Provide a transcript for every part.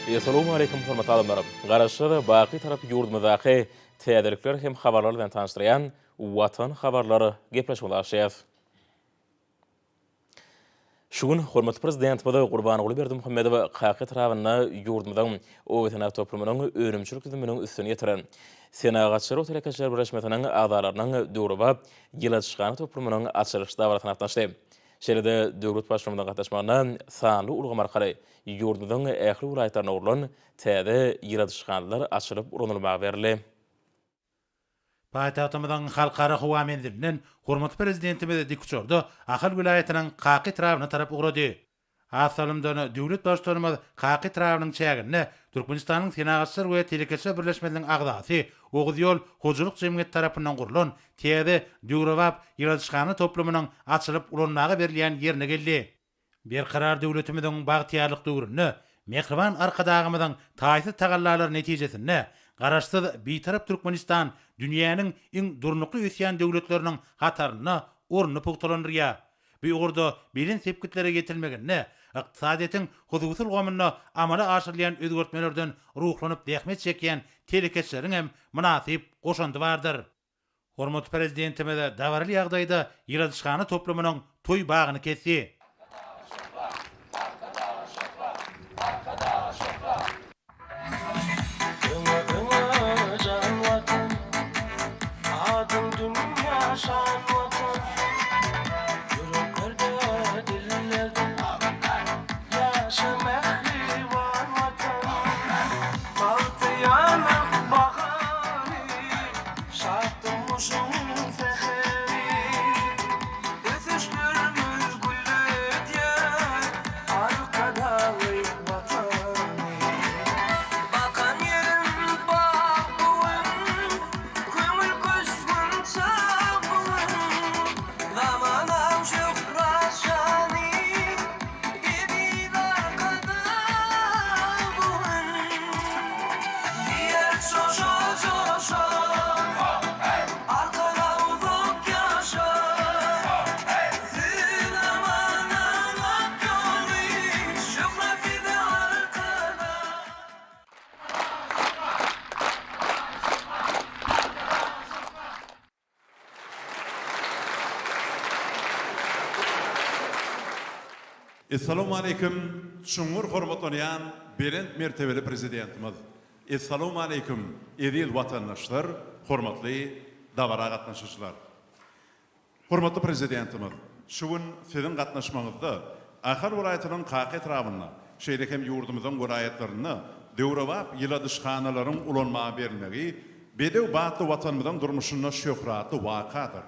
Essalawmaleýkim hormatly adamlar! Garaşsyz, baky Tarap ýurdumyzdaky täzelikler hem habarlar bilen tanyşdyrýan Watan habarlar gepleşigimizi açýas. Şu gün hormatly Prezidentimiz Gurbanguly Berdimuhamedow Kaka etrabynda ýurdumyzyň obasenagat toplumynyň önümçilik düzüminiň üstüni ýetiren Senagatçylar we telekeçiler birleşmesiniň agzalarynyň döwrebap ýyladyşhana toplumynyň açylyş dabarasyna gatnaşdy. Şeýle-de döwlet Baştutanymyzyň gatnaşmagynda sanly ulgam arkaly ýurdumyzyň ähli welaýatlarynda gurlan täze ýyladyşhanalar açylyp ulanylmaga berildi. Paýtagtymyzyň Halkara howa menzilinden hormatly Prezidentimiz dikuçarda Ahal welaýatynyň Kaka etrabyna tarap ugrady. Az salymdan döwlet Baştutanymyz Kaka etrabynyň çäginde Türkmenistanyň Senagatçylar we telekeçiler birleşmesiniň agzasy Oguzýol hojalyk jemgyýeti tarapyndan gurlan täze döwrebap ýyladyşhana toplumynyň açylyp ulanmaga berilýän ýerine geldi. Berkarar döwletimiziň bagtyýarlyk döwründe mähriban Arkadagymyzyň taýsyz tagallalary netijesinde Garaşsyz, Bitarap Türkmenistan dünýäniň iň durnukly ösýän döwletleriniň hatarynda ornuny pugtalandyrýar. Bu ugurda belent sepgitlere ýetilmeginde ykdysadyýetiň hususy ulgamynda amala aşyrylýan özgertmelerden ruhlanyp zähmet çekýän telekeçileriň hem mynasyp goşandy bardyr. Hormatly Prezidentimiz dabaraly ýagdaýda ýyladyşhana toplumynyň toý bagyny kesdi. Öňe öňe jan Watan, Adyň dünýä şan Watan. Ýüreklerde, dillerde, Ýaşa mähriban Watan. Bagtyýarlyk bahary, Şat durmuşyň säheri. Ösüşlerimiz gülledýär, Arkadagly Watany. Bakan ýerim bag bu gün, Köňül köşgüm çag bu gün. Zamanam şöhrat şany, Eziz Arkadag bu gün. Diýer joşa-joşa, Arkadag uzak ýaşa. Siz zamanaň ak ýoly, Şöhrat size Arkadag. Essalawmaleýkim çuňňur hormatlanýan belent mertebeli Prezidentimiz! Essalawmaleýkim eziz watandaşlar, hormatly dabara gatnaşyjylar! Hormatly Prezidentimiz, şu gün Siziň gatnaşmagyňyzda Ahal welaýatynyň Kaka etrabynda, şeýle hem ýurdumyzyň welaýatlarynda döwrebap ýyladyşhanalaryň ulanmaga berilmegi bedew batly Watanymyzyň durmuşynda şöhratly wakadyr.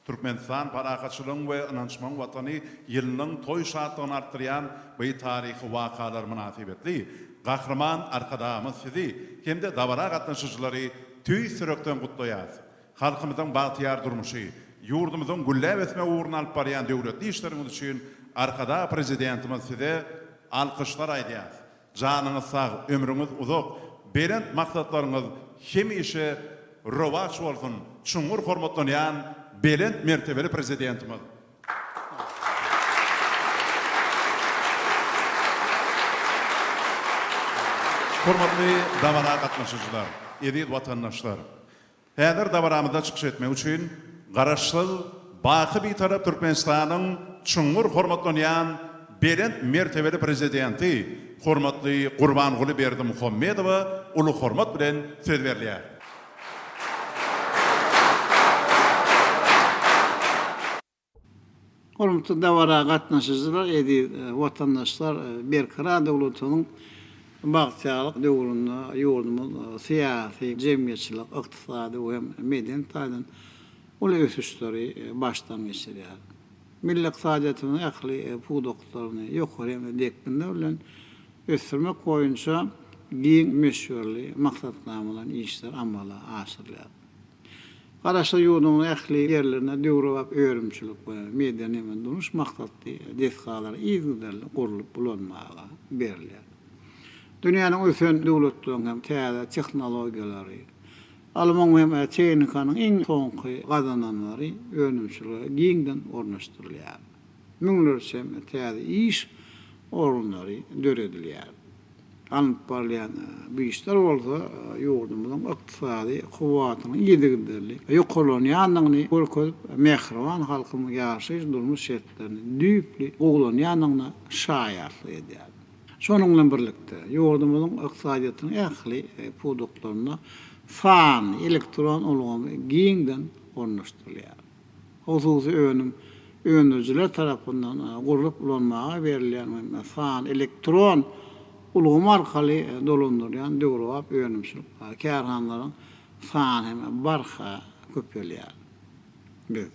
Türkmenistan parahatçylygyň we ynanyşmagyň Watany ýylynyň toý şatlygyny artdyrýan bu taryhy wakalar mynasybetli Gahryman Arkadagymyz Sizi hem-de dabara gatnaşyjylary tüýs ýürekden gutlaýarys. Halkymyzyň bagtyýar durmuşy, ýurdumyzyň gülläp ösmegi ugrunda alyp barýan döwletli işleriňiz üçin Arkadag Prezidentimiz Size alkyşlar aýdýar. Janyňyz sag, ömrüňiz uzak, belent maksatlaryňyz hemişe rowaç bolsun, çuňňur hormatlanýan belent mertebeli Prezidentimiz! Hormatly dabara gatnaşyjylar, eziz watandaşlar! Häzir dabaramyzda çykyş etmek üçin Garaşsyz, baky Bitarap Türkmenistanyň çuňňur hormatlanýan belent mertebeli Prezidenti hormatly Gurbanguly Berdimuhamedowa uly hormat bilen söz berilýär. Hormatly dabara gatnaşyjylar, eziz watandaşlar, Berkarar döwletimiziň bagtyýarlyk döwründe ýurdumyz syýasy, jemgyýetçilik, ykdysady we medeni taýdan uly ösüşleri başdan geçirýär. Milli ykdysadyýetimiziň ähli pudaklaryny ýokary hem-de depginler bilen ösdürmek boýunça giň möçberli maksatnamalan işler amala aşyrylýar. Garaşsyz ýurduň ähli ýerlerinde döwrebap önümçilik we medeni we durmuş maksatly desgalar yzygiderli gurlup ulanmaga berilýär. Dünýäniň ösen döwletleriniň hem täze tehnologiýalary, ylmyň hem tehnikanyň iň soňky gazananlary önümçilige giňden ornaşdyrylýar. Müňlerçe täze iş orunlary döredilýär. Alnyp barylýan bu işler bolsa ýurdumyzyň ykdysady kuwwatynyň yzygiderli ýokarlanýandygyny görkezip, mähriban halkymyň ýaşaýyş-durmuş şertlerini düýpli gowulanýandygyna şaýatlyk edýär. Şonuň bilen birlikde, ýurdumyzyň ykdysadyýetiniň ähli pudaklarynda sanly elektron ulgamy giňden ornaşdyrylýar. Hususy önüm öndürijiler tarapyndan gurlup ulanmaga berilýän we sanly elektron ulgamy arkaly dolandyrylýan döwrebap önümçilik kärhanalaryň sany hem barha köpelýär. Biz,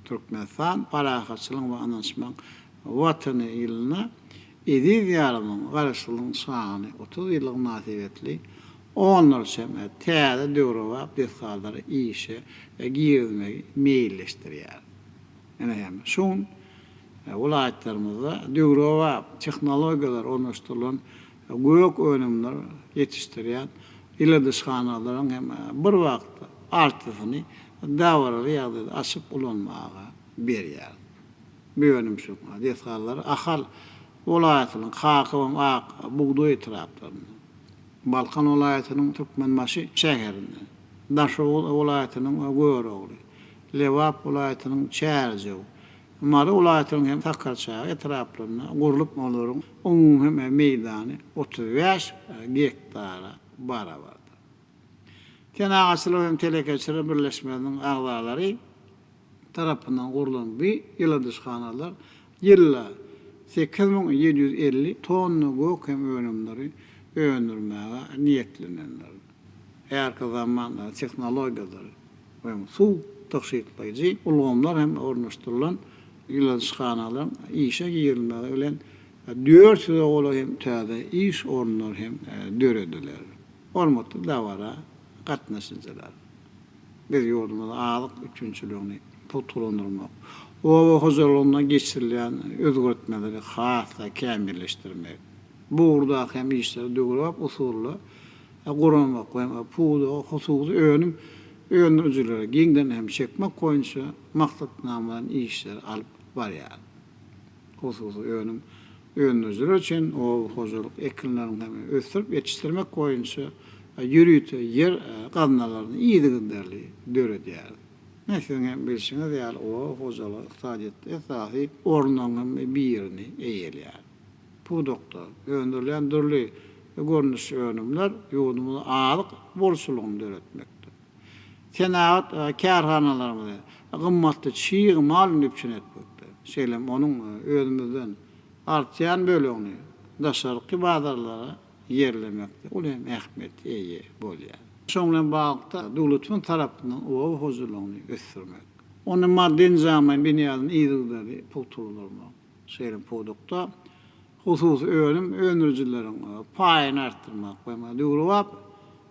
Türkmenistan parahatçylygyň we ynanyşmagyň Watany ýylynda eziz Diýarymyzyň Garaşsyzlygyň şanly 30 ýyllygy mynasybetli onlarça hem täze döwrebap desgalary işe girizmegi meýilleşdirýär. Ine hem şu gün welaýatlarymyzda döwrebap tehnologiýalar ornaşdyrylan gök önümler ýetişdirýän ýyladyşhanalaryň hem bir wagtda altysyny dabaraly ýagdaýda açyp ulanmaga berýär. Bu önümçilik desgalary Ahal welaýatynyň Kaka we Ak bugdaý etraplarynda, Balkan welaýatynyň Türkmenbaşy şäherinde, Daşoguz welaýatynyň Görogly, Lebap welaýatynyň Çärjew, Mary welaýatynyň hem Sakarçäge etraplarynda gurlup, olaryň umumy hem meýdany 35 gektara barabardyr. Senagatçylar hem telekeçiler birleşmesiniň agzalary tarapyndan gurlan bu ýyladyşhanalar ýylda 8750 tonna gök hem önümleri öndürmäge niýetlenendir. Häzirki zaman tehnologiýalary we suw tygşytlaýjy ulgamlar hem ornaşdyrylan ýyladyşhanalaryň işe girizilmegi bilen 400-e golaý hem täze iş orunlary hem dörediler. Hormatly dabara gatnaşyjylar! Biz ýurdumyzda azyk üpjünçiligini pugtalandyrmak, oba hojalygynda geçirilýän özgertmeleri has-da kämilleşdirmek, bu ugurdaky hem işleri döwrebap usulda guramak we pudaga hususy önüm öndürijileri giňden hem çekmek boýunça maksatnamalaýyn işleri alyp barýarys. Hususy önüm öndürijiler üçin oba hojalyk ekinlerini hem ösdürip ýetişdirmek boýunça ýörite ýer gaznalaryny yzygiderli döredýäris. Ine, siziň hem bilşiňiz ýaly, oba hojalygy ykdysadyýetde esasy orunlaryň hem birini eýeleýär. Pudakda öndürilýän dürli görnüşli önümler ýurdumyzda azyk bolçulygyny döretmekde, senagat kärhanalarymyzy gymmatly çig mal bilen üpjün etmekde, şeýle hem onuň özümizden artýan bölegini daşarky bazarlara ýerlemekde uly hem ähmiýete eýe bolýar. Şonuň bilen baglylykda, döwletimiz tarapyndan oba hojalygyny ösdürmek, ony maddy-enjamlaýyn binýadyny yzygiderli pugtalandyrmak, Şeýle pudakda hususy önüm öndürijileriň paýyny artdyrmak we döwrebap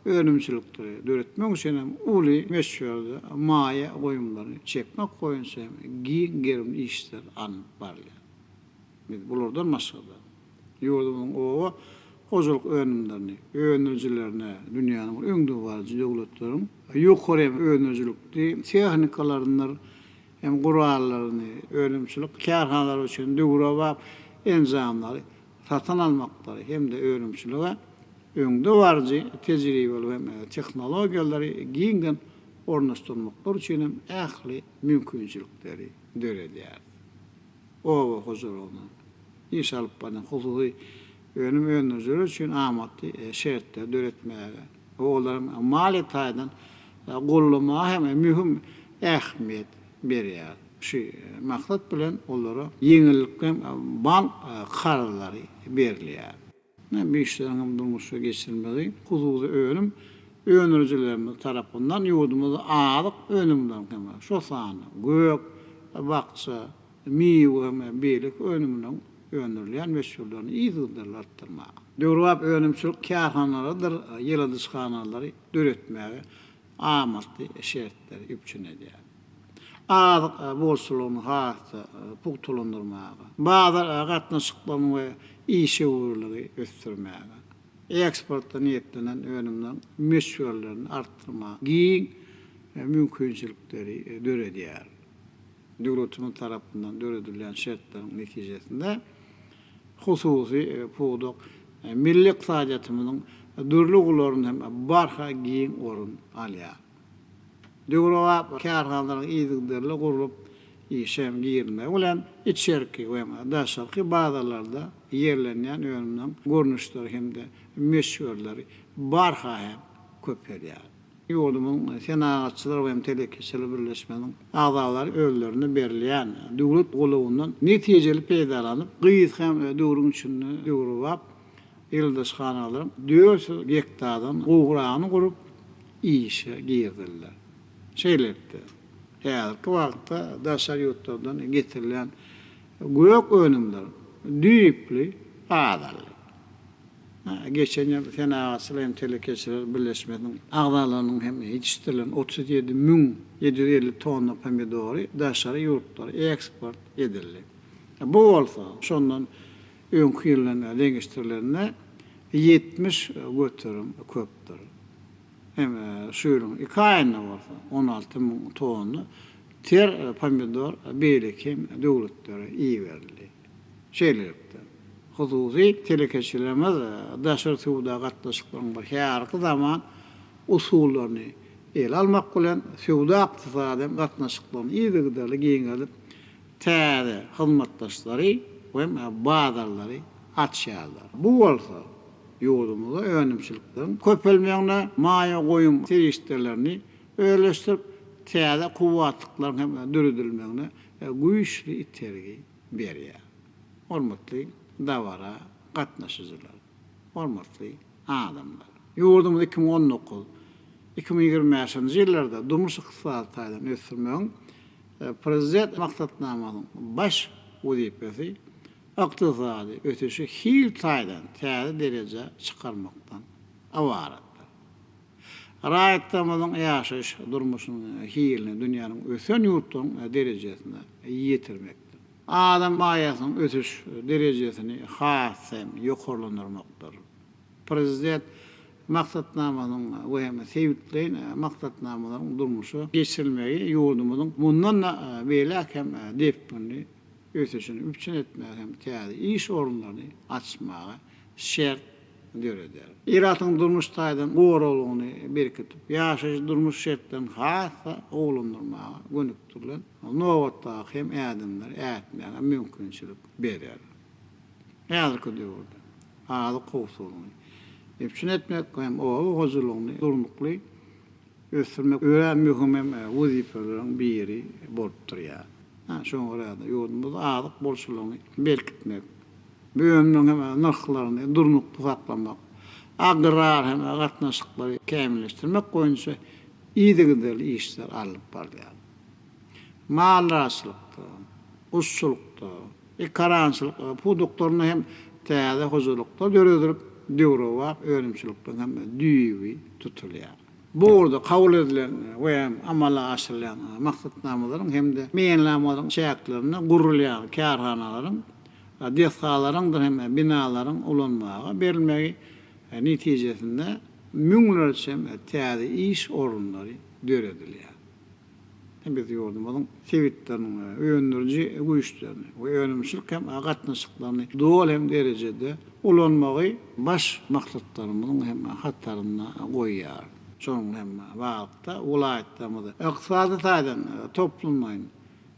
önümçilikleri döretmek üçin hem uly möçberde maýa goýumlaryny çekmek boýunça hem giň gerimli işler alnyp barylýar. Biz bulardan başga-da, ýurdumyzyň oba hojalyk önümlerini öndürijilerine dünýäniň öňdebaryjy döwletleriň ýokary öndürijilikli tehnikalarynydyr hem gurallaryny, önümçilik kärhanalary üçin döwrebap enjamlary satyn almaklary hem-de önümçilige öňdebaryjy tejribeli hem tehnologiýalary giňden ornaşdyrmaklary üçin hem ähli mümkinçilikleri döredýär. Oba hojalygynda iş alyp barýan hususy önüm öndürijiler üçin amatly şertleri döretmäge we olary maliýe taýdan goldamaga hem möhüm ähmiýet berýär. Şu maksat bilen olara ýeňillikli bank karzlary berilýär. Bu işleriň hem durmuşa geçirilmegi hususy önüm öndürijilerimiz tarapyndan ýurdumyzda azyk önümleriniň hem, şol sanda gök, bakja, miwe hem beýleki önümleriň öndürilýän möçberlerini yzygiderli artdyrmaga, döwrebap önümçilik kärhanalarydyr ýyladyşhanalary döretmäge amatly şertleri üpjün edýär. Azyk bolçulygyny has-da pugtalandyrmaga, bazar gatnaşyklaryny we işewürligi ösdürmäge, eksporta niýetlenen önümleriň möçberlerini artdyrmaga giň mümkinçilikleri döredýär. Döwletimiz tarapyndan döredilýän şertleriň netijesinde hususy pudak. milli ykdysadyýetimiziň dürli ugurlarynda hem barha giň orun alýar. Döwrebap kärhanalaryň yzygiderli gurlup işe girizilmegi bilen içerki we daşarky bazarlarda ýerlenýän önümleriň görnüşleri hem-de möçberleri barha hem köpelýär. Ýurdumyzyň Senagatçylar we telekeçiler birleşmesiniň agzalary özlerine berilýän döwlet golawyndan netijeli peýdalanyp, gysga döwrüň içinde döwrebap ýyladyşhanalaryň 400 gektardan gowragyny gurup, işe girizildi. Şeýlelikde, häzirki wagtda daşary ýurtlardan getirilýän gök önümler düýpli azaldy. Geçen ýyl Senagatçylar hem telekeçiler birleşmesiniň agzalarynyň hem ýetişdirilen 37 750 tonna pomidory daşary ýurtlara eksport edildi. Bu bolsa şondan öňki ýyl bilen deňeşdirilende 70% köpdür. Hem şu ýylyň iki aýynda bolsa 16 müň tonna ter pomidor beýleki hem döwletlere iberildi. Şeýlelikde, hususy telekeçilerimiz daşary söwda gatnaşyklaryň bir häzirki zaman usullaryny ele almak bilen, söwda-ykdysady gatnaşyklaryny yzygiderli giňeldip, täze hyzmatdaşlary we bazarlary açýarlar. Bu bolsa ýurdumyzda önümçilikleriň köpelmegine, maýa goýum serişdelerini özleşdirip, täze kuwwatlyklaryň hem döredilmegine güýçli itergi berýär. Hormatly dabara gatnaşyjylar! Hormatly adamlar! Ýurdumyzy 2019, 2025-nji ýyllarda durmuş-ykdysady taýdan ösdürmegiň Prezident maksatnamasynyň baş wezipesi ykdysady ösüşi hil taýdan täze derejä çykarmakdan ybaratdyr. Raýatlarymyzyň ýaşaýyş durmuşynyň hilini dünýäniň ösen ýurtlaryň derejesine ýetirmekdir. Adam maýasynyň ösüş derejesini has hem ýokarlandyrmakdyr. Prezident maksatnamasynyň we hem sebitleýin maksatnamalaryň durmuşa geçirilmegi ýurdumyzyň mundan-da beýläk hem depginli ösüşini üpjün etmäge hem täze iş orunlaryny açmaga şert döreder. Ilatyň durmuş taýdan goraglygyny berkidip, ýaşaýyş-durmuş şertlerini has-da gowulandyrmaga gönükdirilen nobatdaky hem ädimleri ätmäge mümkinçilik berer. Häzirki döwürde azyk howpsuzlygyny üpjün etmek hem oba hojalygyny durnukly ösdürmek örän möhüm hem wezipeleriň biri bolup durýar. Şoňa görä-de, ýurdumyzda azyk bolçulygyny berkitmek, bu önümiň hem nyrhlaryny durnukly saklamak, agrar hem gatnaşyklary kämilleşdirmek boýunça yzygiderli işler alnyp barylýar. Maldarçylykda, guşçulykda, ekerançylyk pudaklarynda hem täze hojalyklar döredilip, döwrebap önümçilikleriň hem düýbi tutulýar. Bu ugurda kabul edilen we hem amala aşyrylýan maksatnamalaryň hem-de meýilnamalaryň çäklerinde gurulýan kärhanalaryň, desgalaryňdyr hem binalaryň ulanmaga berilmegi netijesinde müňlerçe täze iş orunlary döredilýär. Biz ýurdumyzyň sebitleriniň öndüriji güýçlerini we önümçilik hem gatnaşyklaryny doly hem derejede ulanmagy baş maksatlarymyzyň hem hatarynda goýýarys. Şonuň bilen baglylykda, welaýatlarymyzy ykdysady taýdan toplumlaýyn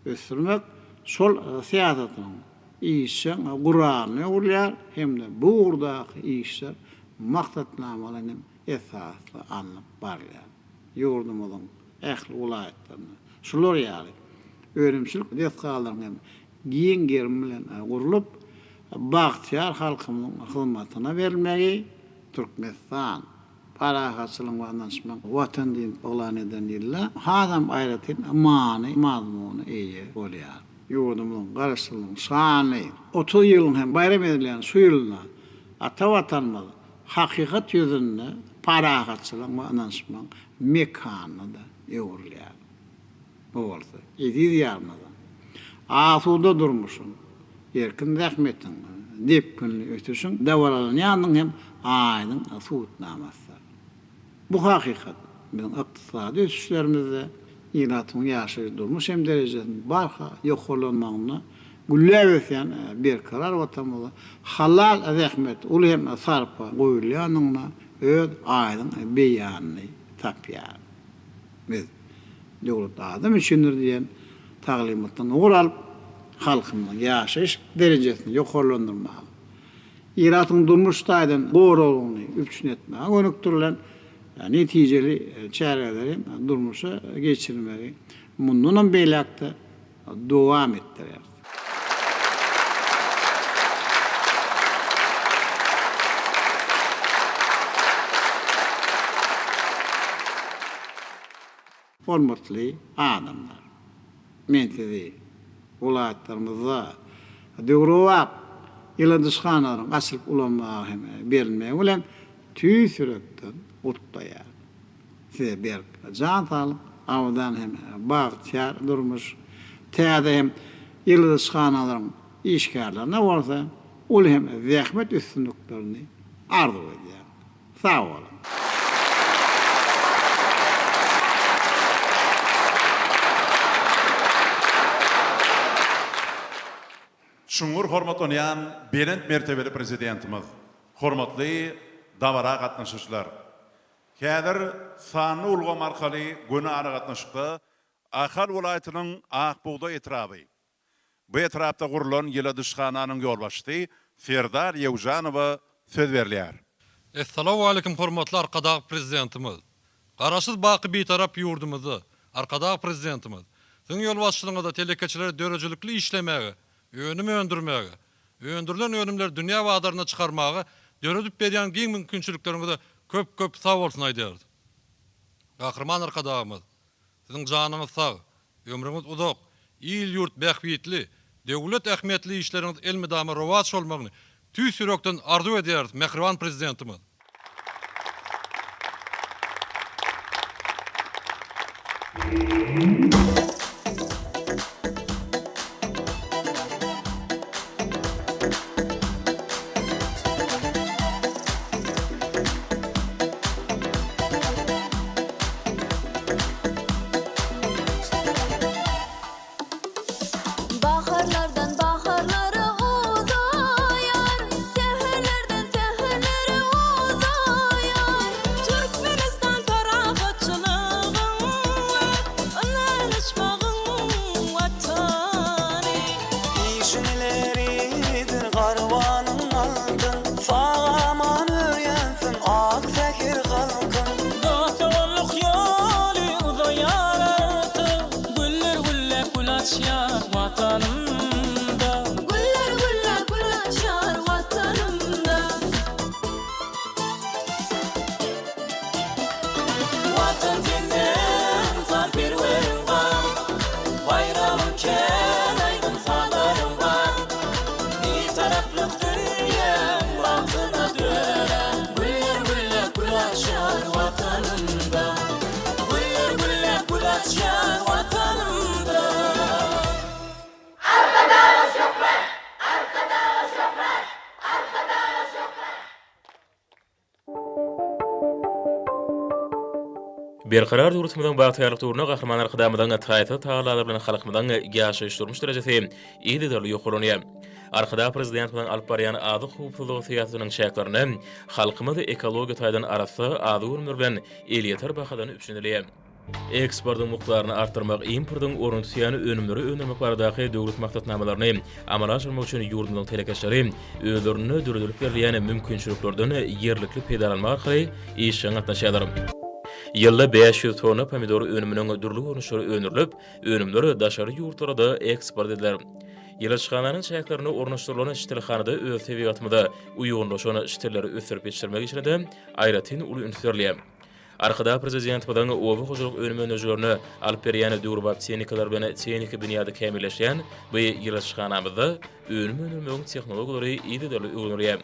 ösdürmek şol syýasatyň işjeň guralyna öwrülýär hem-de bu ugurdaky işler maksatnamalaýyn hem esasda alnyp barylýar. Ýurdumyzyň ähli welaýatlarynda şular ýaly önümçilik desgalarynyň hem giň gerim bilen gurlup, bagtyýar halkymyzyň hyzmatyna berilmegi Türkmenistan, parahatçylygyň we ynanyşmagyň Watany diýlip yglan edilen ýylda hasam aýratyn many-mazmuna eýe bolýar. Ýurdumyzyň Garaşsyzlygynyň şanly 30 ýylyny hem baýram edilýän şu ýylda ata Watanymyz hakykat ýüzünde parahatçylygyň we ynanyşmagyň mekanyna-da öwrülýär. Bu bolsa eziz Diýarymyzda asuda durmuşyň, erkin zähmetiň, depginli ösüşiň dabaralanýandygynyň hem aýdyň subutnamasydyr. Bu hakykat biziň ykdysady ösüşlerimizde ilatyň ýaşaýyş-durmuş hem derejesiniň barha ýokarlanmagynda. Gülläp ösýän berkarar Watanymyzda halal zähmet uly hem sarpa goýulýandygyna öz aýdyň beýanyny tapýar. Biz Döwlet adam üçindir diýen taglymatdan ugur alyp, halkymyzyň ýaşaýyş derejesini ýokarlandyrmaga, ilatyň durmuş taýdan goraglygyny üpjün etmäge gönükdirilen netijeli çäreleri durmuşa geçirmegi mundanam beýläk-de dowam etdireris. Hormatly adamlar! Men sizi welaýatlarymyzda döwrebap ýyladyşhanalaryň açylyp ulanmaga hem berilmegi bilen tüýs ýürekden gutlaýaryn. Size berk jan saglyk, abadan hem bagtyýar durmuş, täze hem ýyladyşhanalaryň işgärlerine bolsa uly hem zähmet üstünliklerini arzuw edýärin. Sag boluň! Çuňňur hormatlanýan belent mertebeli Prezidentimiz, hormatly dabara gatnaşyjylar! Häzir sanly ulgam arkaly göni aragatnaşykda Ahal welaýatynyň Ak bugdaý etraby. Bu etrapda gurlan ýyladyşhananyň ýolbaşçysy Serdar Ýewžanowa söz berilýär. Essalawwaleýkim hormatly Arkadag Prezidentimiz! Garaşsyz baky Bitarap ýurdumyzda Arkadag Prezidentimiz, Siziň ýolbaşçylygyňyzda telekeçilere döredijilikli işlemäge, önüm öndürmäge, öndürilen önümleri dünýä bazaryna çykarmaga döredip berýän giň mümkinçilikleriňize köp-köp sag bolsun aýdýarys. Gahryman Arkadagymyz, Siziň janyňyz sag, ömrüňiz uzak, il-ýurt bähbitli, döwlet ähmiýetli işleriňiz elmydama rowaç bolmagyny tüýs ýürekden arzuw edýäris, mähriban Prezidentimiz! Baharlardan baharlara uzaýar, Säherlerden säherlere uzaýar. Türkmenistan parahatçylygyň we ynanyşmagyň Watany. Işiň ileridir garwanyň altyn, Sag-aman örýänsiň ak säher halkyň. Dost-doganlyk ýoly uzaýar artyk, Güller gülläp gül açýar Watanymda. Güller gülläp gül açýar Watanymda. Watan sende ynsanperweriň bar, Baýramyň kän aýdym-sazlaryň bar. Bitaraplyk dünýäň bagtyna dönen, Güller gülläp gül açýar Watanymda. Güller gülläp gül açýar Watanymda. Arkadaga şöhrat! Arkadaga şöhrat! Arkadaga şöhrat! Berkarar döwletimiziň bagtyýarlyk döwründe Gahryman Arkadagymyzyň taýsyz tagallalary bilen halkymyzyň ýaşaýyş-durmuş derejesi yzygiderli ýokarlanýar. Arkadag Prezidentimiziň alyp barýan azyk howpsuzlygy syýasatynyň çäklerinde halkymyz ekologiýa taýdan arassa azyk önümleri bilen elýeter bahadan üpjün edilýär. Eksportyň mukdaryny artdyrmak, importyň ornuny tutýan önümleri öndürmek baradaky döwlet maksatnamalaryny amala aşyrmak üçin ýurdumyzyň telekeçileri özlerinde döredilip berilýän mümkinçiliklerden ýerlikli peýdalanmak arkaly işjeň gatnaşýarlar. Ýylda 500 tonna pomidor önüminiň dürli görnüşleri öndürilip, önümler daşary ýurtlara-da eksport ediler. Ýyladyşhananyň çäklerinde ornaşdyrylan şitilhanada öz tebigatymyza uýgunlaşan şitilleri ösdürip ýetişdirmek işine-de aýratyn uly üns berilýär. Arkadag Prezidentimiziň oba hojalyk önüm öndürijilerine alyp berýän döwrebap tehnikalar bilen tehniki binýady kämilleşýän bu ýyladyşhanamyzda önüm öndürmegiň tehnologiýalary yzygiderli öwrenilýär.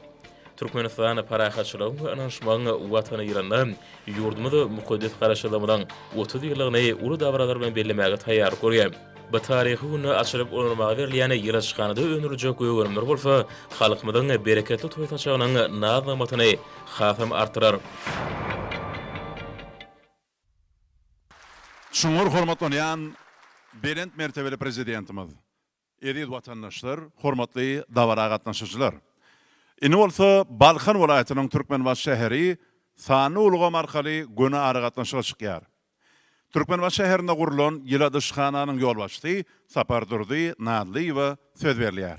Türkmenistan parahatçylygyň we ynanyşmagyň Watany ýylynda ýurdumyz mukaddes Garaşsyzlygymyzyň 30 ýyllygyny uly dabaralar bilen bellemäge taýýarlyk görýär. Bu taryhy günde açylyp ulanylmaga berilýän ýyladyşhanada öndüriljek gök önümler bolsa halkymyzyň bereketli toý saçagynyň naz-nygmatyny hasam artdyrar. Çuňňur hormatlanýan belent mertebeli Prezidentimiz! Eziz watandaşlar, hormatly dabara gatnaşyjylar! Indi bolsa Balkan welaýatynyň Türkmenbaşy şäheri sanly ulgam arkaly göni aragatnaşyga çykýar. Türkmenbaşy şäherinde gurlan ýyladyşhananyň ýolbaşçysy Sapardurdy Nazlyýewe söz berilýär.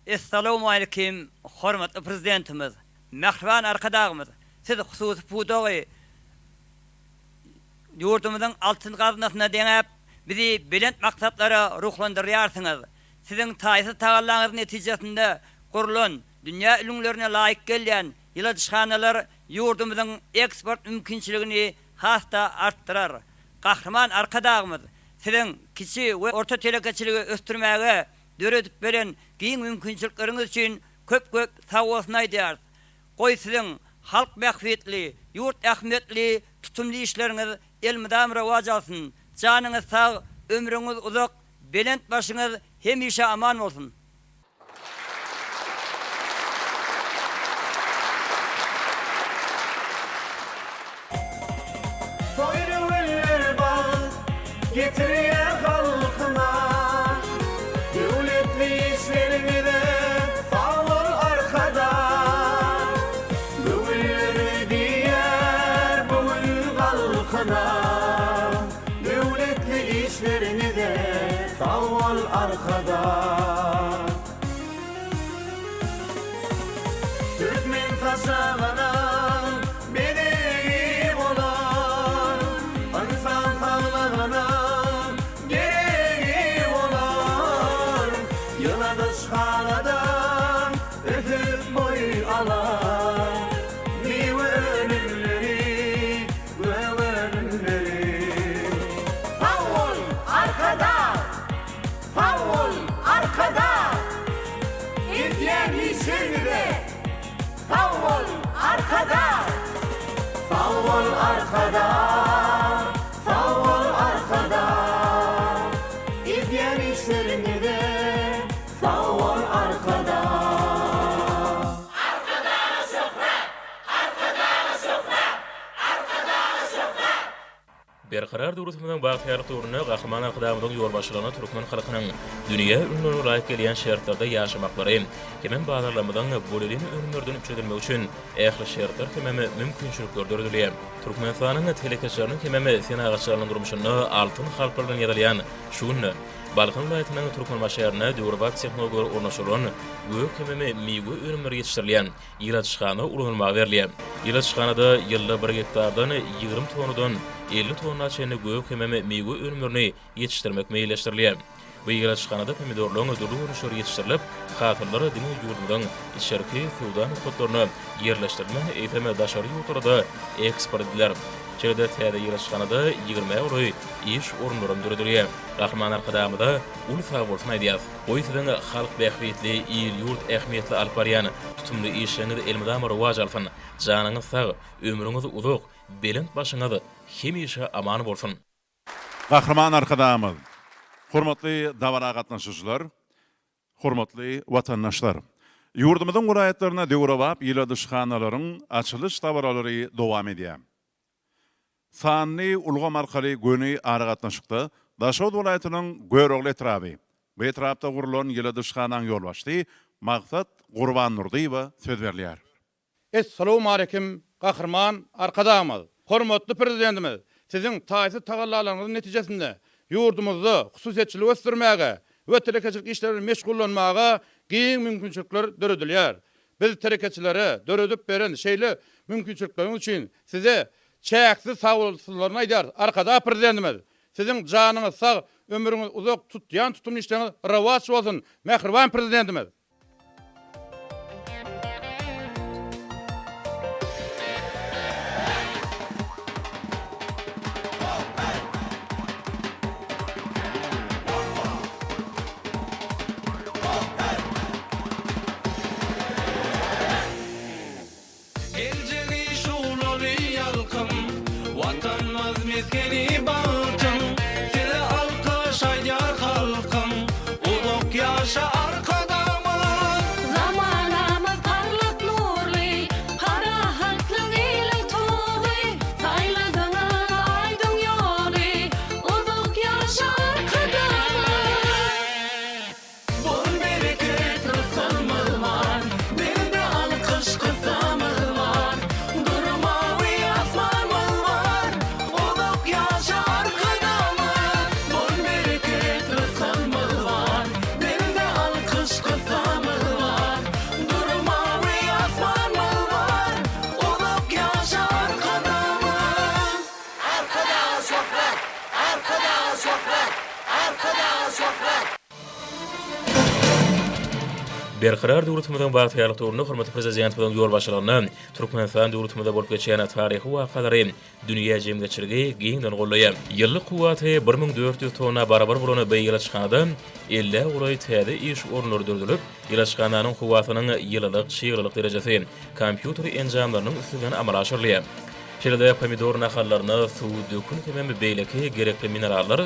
Essalawmaleýkim, hormatly Prezidentimiz, mähriban Arkadagymyz! Siz hususy pudagy ýurdumyzyň altyn gaznasyna deňäp, bizi belent maksatlara ruhlandyrýarsyňyz. Siziň taýsyz tagallaňyz netijesinde gurlan, dünýä ülňülerine laýyk gelýän ýyladyşhanalar ýurdumyzyň eksport mümkinçiligini has-da artdyrar. Gahryman Arkadagymyz, Siziň kiçi we orta telekeçiligi ösdürmäge döredip beren giň mümkinçilikleriňiz üçin köp-köp sagbolsun aýdýarys. Goý, siziň halk bähbitli, ýurt ähmiýetli tutumly işleriňiz elmydam rowaç alsyn! Janyňyz sag, ömrüňiz uzak, belent başyňyz hemişe aman bolsun! Toýly günler bagt getirýär halkyna, Döwletli işleriňize sag bol Arkadag. Göwünler diýýär bu gün galkyna, Döwletli işleriňize sag bol Arkadag. Türkmen saçagyna bezegi bolar, Ynsan saglygyna geregi bolar. Ýyladyşhanadan ösüp boý alar, Miwe önümleri, gök önümleri. Sag bol, Arkadag! Sag bol, Arkadag! Edýän işleriňize sag bol, Arkadag! Sag bol, Arkadag! Sag bol, Arkadag! Edýän işleriňize sag bol, Arkadag! Arkadaga şöhrat! Arkadaga şöhrat! Arkadaga şöhrat! Berkarar döwletimiziň bagtyýarlyk döwründe Gahryman Arkadagymyzyň ýolbaşçylygynda türkmen halkynyň dünýä ülňülerine laýyk gelýän şertlerde ýaşamaklary hemem bazarlarymyzyň bolelin önümlerden üpjün edilmegi üçin ähli şertler hemem mümkinçilikler döredilýär. Türkmenistanyň telekeçileriniň hemem senagatçylarynyň durmuşynda altyn harplar bilen ýazylýan şu günde Balkan welaýatynyň Türkmenbaşy şäherinde döwrebap tehnologiýalar ornaşdyrylan gök hemem miwe önümleri ýetişdirilýän Ýyladyşhana ulanylmaga berilýär. Ýyladyşhanada ýylda bir gektardan 20 tonnadan 50 tonna çenli gök hemem miwe önümlerini ýetişdirmek meýilleşdirilýär. Bu ýyladyşhanada pomidorlaryň dürli görnüşleri ýetişdirilip, hasyllar diňe ýurdumyzyň içerki söwda nokatlaryna ýerleşdirilmän, eýsem, daşary ýurtlara-da eksport ediler. Şeýle-de täze ýyladyşhanada ýigrimä golaý iş orunlaram döredilýär. Gahryman Arkadagymyza uly sagbolsun aýdýarys. Goý siziň halk bähbitli, il-ýurt ähmiýetli alyp barýan tutumly işleriňiz elmydama rowaç alsyn! Janyňyz sag, ömrüňiz uzak, belent başyňyz hemişe aman bolsun! Gahryman Arkadagymyz, hormatly dabara gatnaşyjylar, hormatly watandaşlar! Ýurdumyzyň welaýatlarynda döwrebap ýyladyşhanalaryň açylyş dabaralary dowam edýär. Sanly ulgam arkaly göni aragatnaşykda Daşoguz welaýatynyň Görogly etraby. Bu etrapda gurlan ýyladyşhanaň ýolbaşçysy Maksat Gurbandurdyýewe söz berilýär. Essalawmaleýkim Gahryman Arkadagymyz! Hormatly Prezidentimiz, Siziň taýsyz tagallalaryňyzyň netijesinde ýurdumyzda hususyýetçiligi ösdürmäge we telekeçilik işleri bilen meşgullanmaga giň mümkinçilikler döredilýär. Biz telekeçilere döredip beren şeýle mümkinçilikleriňiz üçin Size çäksiz sagbolsunlaryny aýdýarys. Arkadag Prezidentimiz, Siziň janyňyz sag, ömrüňiz uzak, tutýan tutumly işleriňiz rowaç bolsun, mähriban Prezidentimiz! Geljegi şuglaly ýalkym, Watanymyz mesgeni bagtyň, Size alkyş aýdýar halkyň, Uzak ýaşa Arkadagymyz! Berkarar döwletimiziň bagtyýarlyk döwründe hormatly Prezidentimiziň ýolbaşçylygynda Türkmenistan döwletimizde bolup geçýän taryhy wakalary dünýä jemgyýetçiligi giňden goldaýar. Ýyllyk kuwwaty 1400 tonna barabar bolan bu ýylaçhanada ellä golaý täze iş orunlary döredilip, ýylaçhananyň howasynyň ýylylyk, çyglylyk derejesi kompýuter enjamlarynyň üsti bilen amala aşyrylýar. Şeýle-de pomidor nahallaryna suw, dökün hemem beýleki gerekli minerallar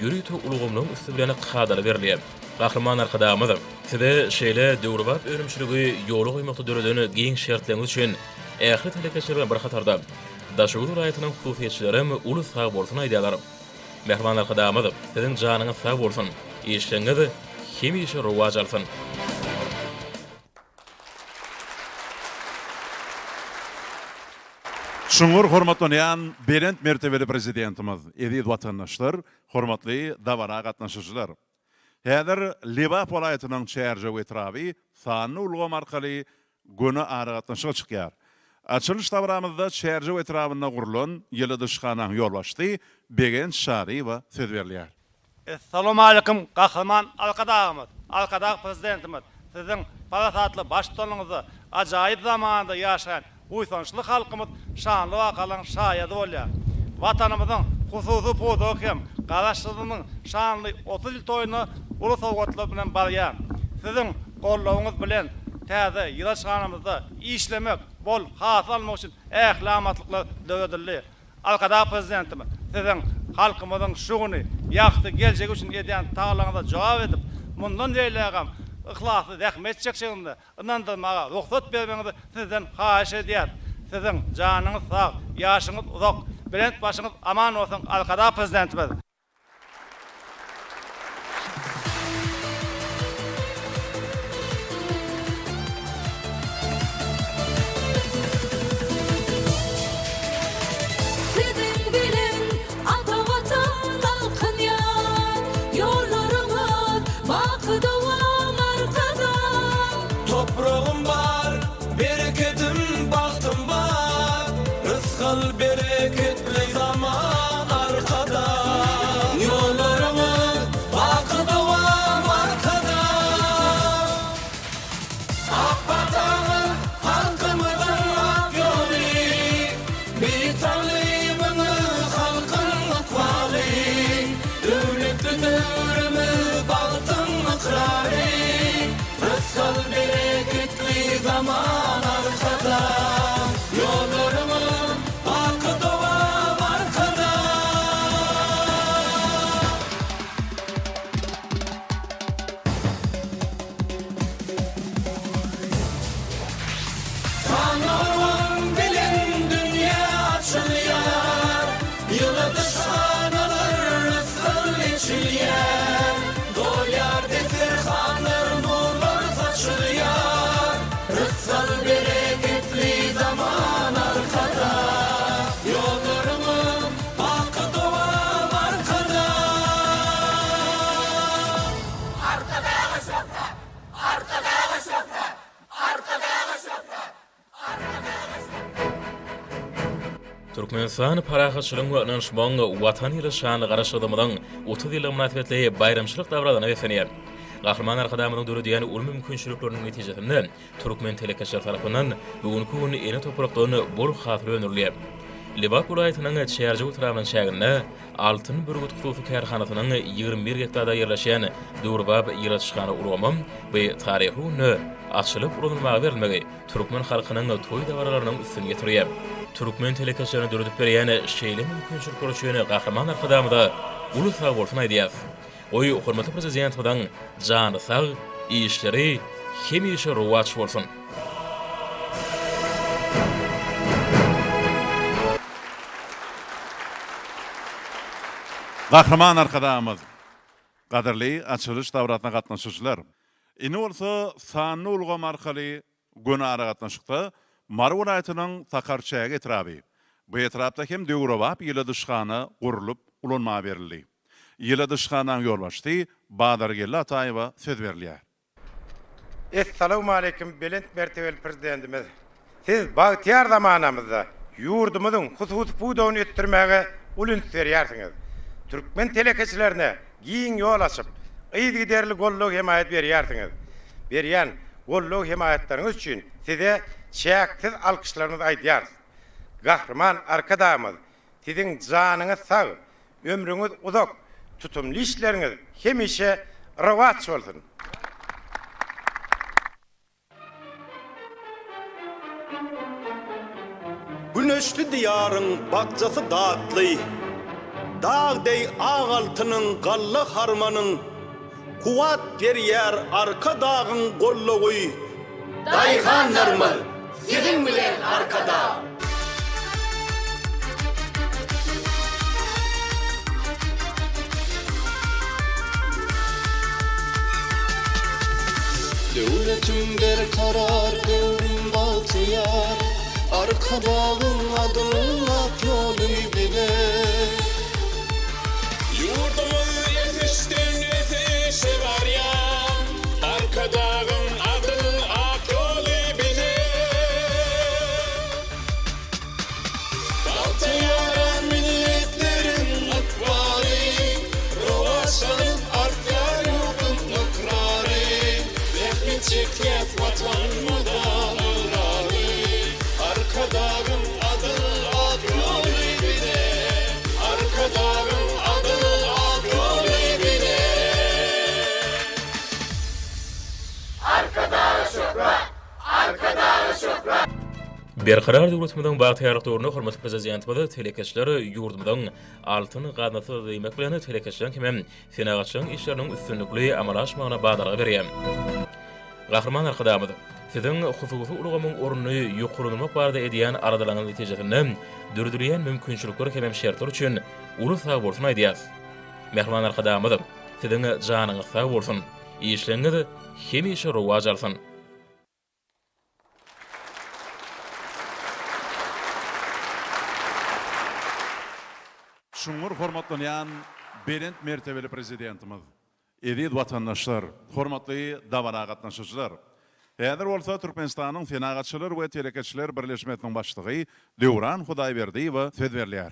ýörite ulgamlaryň üsti bilen kadaly berilýär. Gahryman Arkadagymyz, Size şeýle döwrebap önümçiligi ýola goýmakda döreden giň şertleriňiz üçin ähli telekeçiler bilen bir hatarda, Daşoguz welaýatynyň hususyýetçilerem uly sagbolsun aýdýarlar. Mähriban Arkadagymyz, Siziň janyňyz sag bolsun, işleriňiz hemişe rowaç alsyn! Çuňňur hormatlanýan belent mertebeli Prezidentimiz, eziz watandaşlar, hormatly dabara gatnaşyjylar! Häzir Lebap welaýatynyň Çärjew etraby sanly ulgam arkaly göni aragatnaşyga çykýar. Açylyş dabaramyzda Çärjew etrabynda gurlan ýyladyşhanaň ýolbaşçysy Begenç Çaryýewe söz berilýär. Essalawmaleýkim Gahryman Arkadagymyz, Arkadag Prezidentimiz, Siziň parasatly baştutanyňyzda ajaýyp zamanada ýaşaýan buýsançly halkymyz şanly wakalaryň şaýady bolýar. Watanymyzyň hususy pudagy hem Garaşsyzlygynyň şanly 30 ýyl toýuna uly sowgatlar bilen barýar. Siziň goldawyňyz bilen täze ýylaçhanamyzda işlemek, bol hasyl almak üçin ähli amatlyklar döredildi. Arkadag Prezidentimiz, Siziň halkymyzyň şu güni, ýagty geljegi üçin edýän tagallaňyza jogap edip, mundan beýlägem yhlasly zähmet çekjegimize ynandyrmaga rugsat bermegiňizi Sizden haýyş edýäris. Siziň janyňyz sag, ýaşyňyz uzak, belent başyňyz aman bolsun, Arkadag Prezidentimiz! Siziň bilen ata Watan galkynýar, Ýollaryňyz baky dowam Arkadag. Topragym bar, berekedim, bagtym bar, Rysgal bereketli zaman Arkadag. Ýollaryňyz baky dowam Arkadag. Ak pataňyz halkymyzyň ak ýoly, Beýik taglymyňyz halkyň ykbaly, Döwletli döwrümiz bagtyň ykrary, Rysgal bereketli zaman Arkadag. Ýollaryňyz baky dowam Arkadag. Sanly bilen dünýä açylýar, Ýyladyşhanalar rysgal eçilýär, Dolýar desterhanlar, nurlar saçylýar, Rysgal bereketli zaman Arkadag. Ýollaryňyz baky dowam Arkadag. Arkadaga şöhrat! Arkadaga şöhrat! Arkadaga şöhrat! Arkadaga şöhrat! Türkmenistan parahatçylygyň we ynanyşmagyň Watany ýyly şanly Garaşsyzlygymyzyň 30 ýyllygy mynasybetli baýramçylyk dabaralaryna beslenýär. Gahryman Arkadagymyzyň döredýän uly mümkinçilikleriniň netijesinde Türkmen telekeçileri tarapyndan bu günki gün ene toprakdan bol hasyl öndürilýär. Lebap welaýatynyň Çärjew etrabynyň çäginde Altyn bürgüt hususy kärhanasynyň 21 gektarda ýerleşýän döwrebap ýyladyşhana ulgamy bu taryhy günde açylyp ulanylmaga berilmegi türkmen halkynyň toý dabaralarynyň üstüni ýetirýär. Türkmen telekeçilerine döredip berýän şeýle mümkinçilikler üçin Gahryman Arkadagymyza uly sagbolsun aýdýarys. Goý, hormatly Prezidentimiziň jany sag, işleri hemişe rowaç bolsun! Gahryman Arkadagymyz, gadyrly açylyş dabarasyna gatnaşyjylar! Indi bolsa sanly ulgam arkaly göni aragatnaşykda Mary welaýatynyň Sakarçäge etraby. Bu etrapda hem döwrebap ýyladyşhana gurlup ulanmaga berildi. Ýyladyşhanaň ýolbaşçysy Bazargeldi Ataýewa söz berilýär. Essalawmaleýkim belent mertebeli Prezidentimiz! Siz bagtyýar zamanamyzda ýurdumyzyň hususy pudagyny ösdürmäge uly üns berýärsiňiz. Türkmen telekeçilerine giň ýol açyp, yzygiderli goldaw-hemaýat berýärsiňiz. Berýän. goldaw-hemaýatlaryňyz üçin Size çäksiz alkyşlarymyzy aýdýarys. Gahryman Arkadagymyz, Siziň janyňyz sag, ömrüňiz uzak, tutumly işleriňiz hemişe rowaç bolsun! Güneşli Diýaryň bakjasy datly, Dag deý ak altynyň galla harmanyň, Kuwwat berýär Arkadagyň goldawy. Daýhanlarymyz siziň bilen Arkadag! Döwletim berkarar, döwrüm bagtyýar, Arkadagyň adyl ak ýoly bile. Ýurdumyz ösüşden ösüşe barýar, Arkadagyň adyl ak ýoly bile. Bagtyýar milletleriň ykbaly, Rowaçlanyp artýar ýurduň ykrary. Zähmet çekýäs Watanymyza ygrarly, Arkadagyň adyl ak ýoly bize. Arkadagyň adyl ak ýoly bize. Arkadaga şöhrat! Arkadaga şöhrat! Berkarar döwletimiziň bagtyýarlyk döwründe hormatly Prezidentimiz telekeçiler ýurdumyzyň altyn gaznasydyr diýmek bilen, telekeçileriň hemem senagatçylaryň işleriniň üstünlikli amala aşmagyna badalga berýär. Gahryman Arkadagymyz, Siziň hususy ulgamyň ornuny ýokarlandyrmak barada edýän aladalaryňyz netijesinde döredilýän mümkinçilikler hemem şertler üçin uly sagbolsun aýdýarys. Mähriban Arkadagymyz, Siziň janyňyz sag bolsun, işleriňiz hemişe rowaç alsyn! Çuňňur hormatlanýan belent mertebeli Prezidentimiz, eziz watandaşlar, hormatly dabara gatnaşyjylar! Häzir bolsa Türkmenistanyň Senagatçylar we telekeçiler birleşmesiniň başlygy Döwran Hudaýberdiýewe söz berilýär.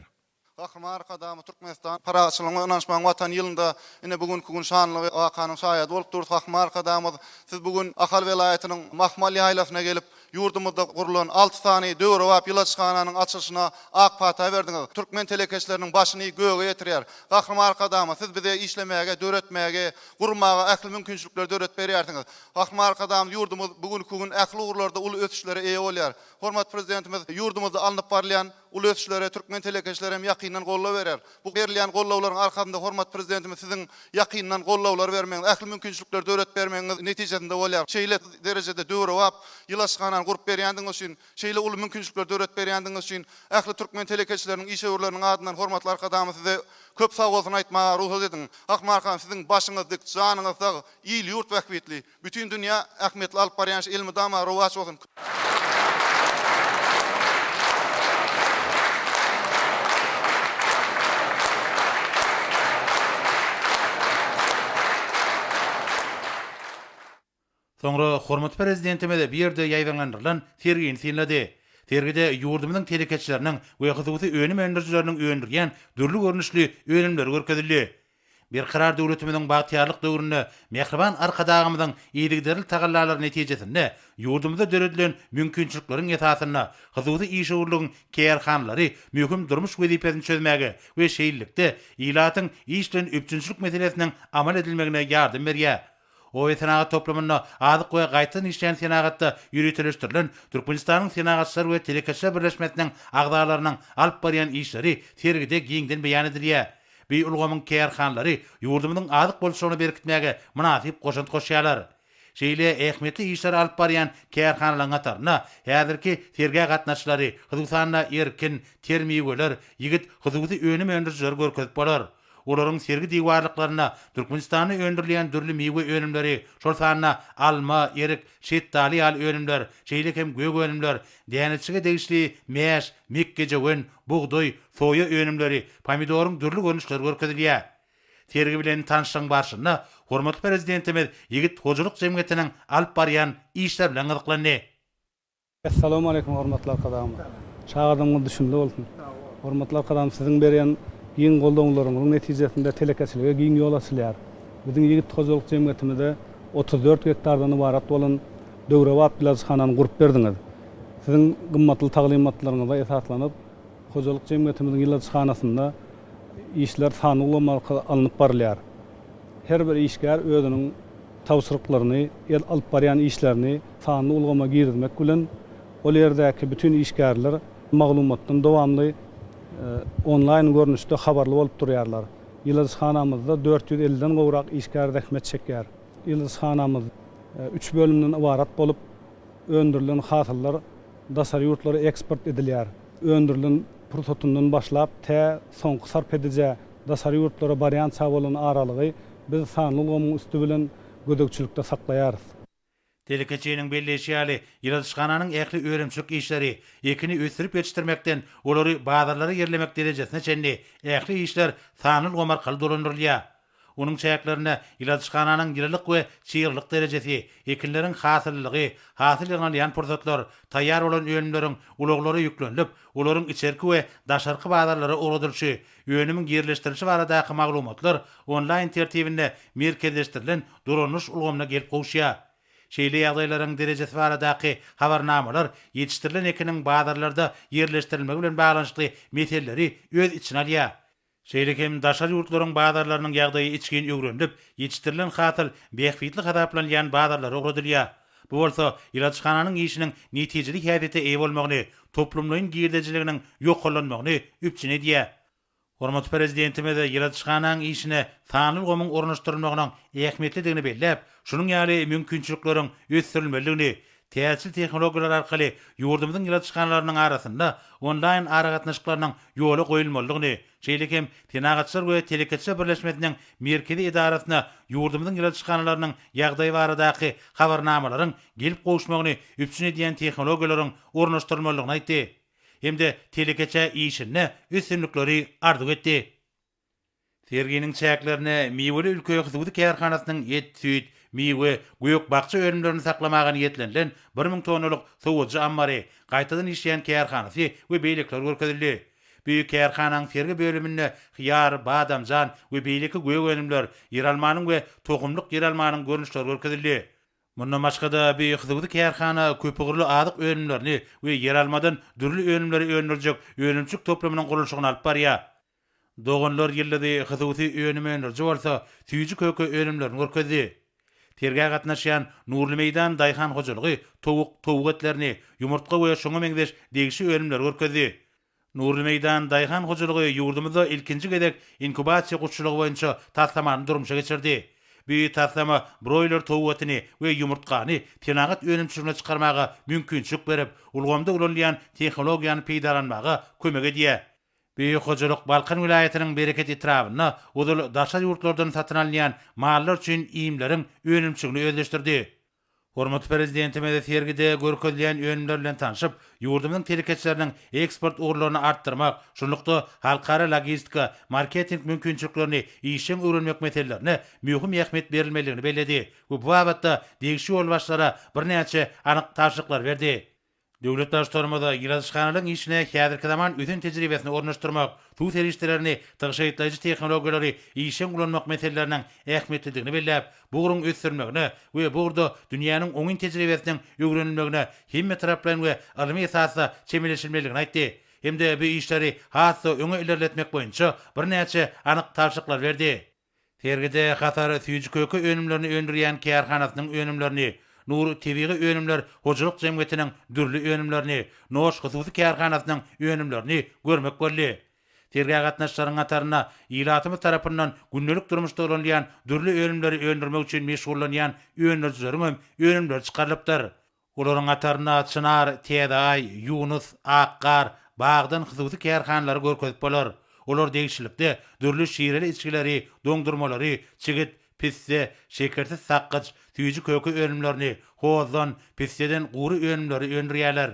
Gahryman Arkadagymyz Türkmenistan parahatçylygyň we ynanyşmagyň Watany ýylynda ine bu günki gün şanly wakanyň şaýady bolup durus. Gahryman Arkadagymyz siz bu gün Ahal welaýatynyň Mahmal ýaýlasyna gelip, ýurdumyzda gurlan alty sany döwrebap ýyladyşhananyň açylyşyna ak pata berdiňiz. Türkmen telekeçileriniň başyny göge ýetirýär. Gahryman Arkadagymyz siz bize işlemäge, döretmäge, gurmaga ähli mümkinçilikleri döredip berýärsiňiz. Gahryman Arkadagymyz ýurdumyz bu günki gün ähli ugurlarda uly ösüşlere eýe bolýar. Hormatly Prezidentimiz ýurdumyzda alnyp barylýan Uly ösüşlere türkmen telekeçileri hem ýakyndan goldaw berýär. Bu berilýän goldawlaryň arkasynda hormatly Prezidentimiz siziň ýakyndan goldawlar bermegiňiz, ähli mümkinçilikleri döredip bermegiňiz netijesinde bolýar. Şeýle derejede döwrebap ýylaçhanany gurup berýändigiňiz üçin, şeýle uly mümkinçilikleri döredip berýändigiňiz üçin ähli türkmen telekeçileriniň, işewürleriniň adyndan hormatly Arkadagymyz size köp sagbolsun aýtmaga rugsat ediň. Gahryman siziň başyňyz dik, janyňyz sag, il-ýurt bähbitli, Bütin dünýä ähmiýetli alyp barýan işi elmydama rowaç bolsun. Soňra hormatly Prezidentimiz bu ýerde ýaýbaňlandyrylan sergini synlady. Sergide ýurdumyzyň telekeçileriniň we hususy önüm öndürijileriniň öndürýän dürli görnüşli önümleri görkezildi. Berkarar döwletimiziň bagtyýarlyk döwründe mähriban Arkadagymyzyň yzygiderli tagallalary netijesinde ýurdumyzda döredilen mümkinçilikleriň esasynda hususy işewürligiň kärhanalary möhüm durmuş wezipesini çözmäge we şeýlelikde, ilatyň iş bilen üpjünçilik meselesiniň amal edilmegine ýardam berýär. Oba-senagat toplumynda azyk we gaýtadan işleýän senagatda ýöriteleşdirilen Türkmenistanyň Senagatçylar we telekeçiler birleşmesiniň agzalarynyň alyp barýan işleri sergide giňden beýan edilýär. Bu ulgamyň kärhanalary ýurdumyzyň azyk bolçulygyny berkitmäge mynasyp goşant goşýarlar. Şeýle ähmiýetli işleri alyp barýan kärhanalaryň hatarynda häzirki sergä gatnaşyjylary, hususan-da, Erkin, Ter miweler, Ýigit hususy önüm öndürijileri görkezip bolar. Olaryň sergi diwarlyklarynda Türkmenistanda öndürilýän dürli miwe önümleri, şol sanda alma, erik, şetdaly ýaly önümler, şeýle hem gök önümler, däneçige degişli mäş, mekgejöwen, bugdaý, soýa önümleri, pomidoryň dürli görnüşleri görkezilýär. Sergi bilen tanyşlygyň barşynda hormatly Prezidentimiz Ýigit hojalyk jemgyýetiniň alyp barýan işleri bilen gyzyklandy. Essalawmaleýkum hormatly Arkadagymyz. Çagadamyňyz düşümli bolsun. Hormatly Arkadagym siziň berýän giň goldawlaryňyzyň netijesinde telekeçilige giň ýol açylýar. Biziň Ýigit hojalyk jemgyýetimizde 34 gektardan ybarat bolan. döwrebap ýyladyşhanany gurup berdiňiz. Siziň gymmatly taglymatlaryňyza esaslanyp, hojalyk jemgyýetimiziň ýyladyşhanasynda işler sanly ulgam arkaly alnyp barylýar. Her bir işgär özüniň tabşyryklaryny, alyp barýan işlerini sanly ulgama girizmek bilen, ol ýerdäki bütin işgärler maglumatdan dowamly onlaýn görnüşde habarly bolup durýarlar. Ýyladyşhanamyzda 450 den gowrak işgär zähmet çekýär. Ýyladyşhanamyz üç bölümden ybarat bolup, öndürilen hasyllar daşary ýurtlara eksport edilýär. Öndürilen pursatyndan başlap, tä soňky sarp edijä, daşary ýurtlara barýança bolan aralygy biz sanly ulgamyň üsti bilen gözegçilikde saklaýarys. Telekeçiniň belleýşi ýaly, ýyladyşhananyň ähli önümçilik işleri, ekini ösdürip ýetişdirmekden olary bazarlara ýerlemek derejesine çenli ähli işler sanly ulgam arkaly dolandyrylýar. Onuň çäklerinde ýyladyşhananyň ýylylyk we çyglylyk derejesi, ekinleriň hasyllylygy, hasyl ýygnalýan pursatlar, taýýar bolan önümleriň ulaglara ýüklenilip, olaryň içerki we daşarky bazarlara ugradylyşy, önümiň ýerleşdirilişi baradaky maglumatlar onlaýn tertibinde merkezleşdirilen dolanyş ulgamyna gelip gowuşýar. Şeýle ýagdaýlaryň derejesi baradaky habarnamalar ýetişdirilen ekiniň bazarlarda ýerleşdirilmegi bilen baglanyşykly meseleleri öz içine alýar. Şeýle hem daşary ýurtlaryň bazarlarynyň ýagdaýy içgin öwrenilip, ýetişdirilen hasyl bähbitli hasaplanylýan bazarlara ugradylýar. Bu bolsa ýyladyşhananyň işiniň netijeli häsiýete eýe bolmagyny, toplumlaýyn girdejiliginiň ýokarlanmagyny üpjün edýär. Hormatly Prezidentimiz ýyladyşhanaň işine sanly ulgamyň ornaşdyrylmagynyň ähmiýetlidigini belläp, şunuň ýaly mümkinçilikleriň ösdürilmelidigini, täzeçil tehnologiýalar arkaly ýurdumyzyň ýyladyşhanalarynyň arasynda onlaýn aragatnaşyklarynyň ýola goýulmalydygyny, şeýle hem Senagatçylar we telekeçiler birleşmesiniň merkezi edarasyna ýurdumyzyň ýyladyşhanalarynyň ýagdaýy baradaky habarnamalaryň gelip gowuşmagyny üpjün edýän tehnologiýalaryň ornaşdyrylmalydygyny aýtdy hem-de telekeçä işinde üstünlikleri arzuw etdi. Serginiň çäklerinde Miweli ülke hususy kärhanasynyň et, süýt, miwe, gök-bakja önümlerini saklamaga niýetlenilen 1000 tonnalyk sowadyjy ammary, gaýtadan işleýän kärhanasy we beýlekiler görkezildi. Bu kärhananyň sergi bölüminde hyýar, badamjan we beýleki gök önümler, ýeralmanyň we tohumlyk ýeralmanyň görnüşleri görkezildi. Mundan başga-da, bu hususy kärhana köpugurly azyk önümlerini we ýeralmadan dürli önümleri öndürjek önümçilik toplumynyň gurluşygyny alyp barýar. Doganlar ýyldyzy hususy önüm öndüriji bolsa süýji-köke önümlerini görkezdi. Sergä gatnaşýan Nurly meýdan daýhan hojalygy towuk, towuk etlerini, ýumurtga we şoňa meňzeş degişli önümleri görkezdi. Nurly meýdan daýhan hojalygy ýurdumyzda ilkinji gezek inkubasiýa guşçulygy boýunça taslamany durmuşa geçirdi. Bu taslama broýler towuk etini we ýumurtgany senagat önümçiligine çykarmaga mümkinçilik berip, ulgamda ulanylýan tehnologiýany peýdalanmaga kömek edýär. Bu hojalyk Balkan welaýatynyň Bereket etrabynda ozal daşary ýurtlardan satyn alynýan mallar üçin iýmleriň önümçiligini özleşdirdi. Hormatly Prezidentimiz sergide görkezilýän önümler bilen tanşyp, ýurdumyzyň telekeçileriniň eksport ugurlaryny artdyrmak, şunlukda, halkara logistika, marketing mümkinçiliklerini işjeň öwrenmek meselelerine möhüm ähmiýet berilmelidigini belledi we bu babatda degişli ýolbaşçylara birnäçe anyk tabşyryklary berdi. Döwlet Baştutanymyz ýyladyşhanalaryň işine häzirki zaman ösen tejribesini ornaşdyrmak, suw serişdelerini tygşytlaýjy tehnologiýalary işjeň ulanmak meseleleriniň ähmiýetlidigini belläp, bu ugruň ösdürilmegine we bu ugurda dünýäniň oňyn tejribesiniň öwrenilmegine hemmetaraplaýyn we ylmy esasda çemeleşilmelidigini aýtdy hem-de bu işleri has-da öňe ilerletmek boýunça birnäçe anyk tabşyryklary berdi. Sergide Hasar süýji-köke önümlerini öndürýän kärhanasynyň önümlerini, Nur tebigy önümler hojalyk jemgyýetiniň dürli önümlerini, Noş hususy kärhanasynyň önümlerini görmek boldy. Sergä gatnaşyjylaryň hatarynda ilatymyz tarapyndan gündelik durmuşda ulanylýan dürli önümleri öndürmek üçin meşgullanýan öndürijileriň hem önümleri çykarylypdyr. Olaryň hatarynda Çynar, Täze Aý, Ýunus, Ak gar, Bagdan hususy kärhanalary görkezip bolar. Olar degişlilikde dürli şireli içgileri, doňdurmalary, çigit, pisse, şekersiz sakgyç, süýji-köke önümlerini, hozdan, pisseden gury önümleri öndürýärler.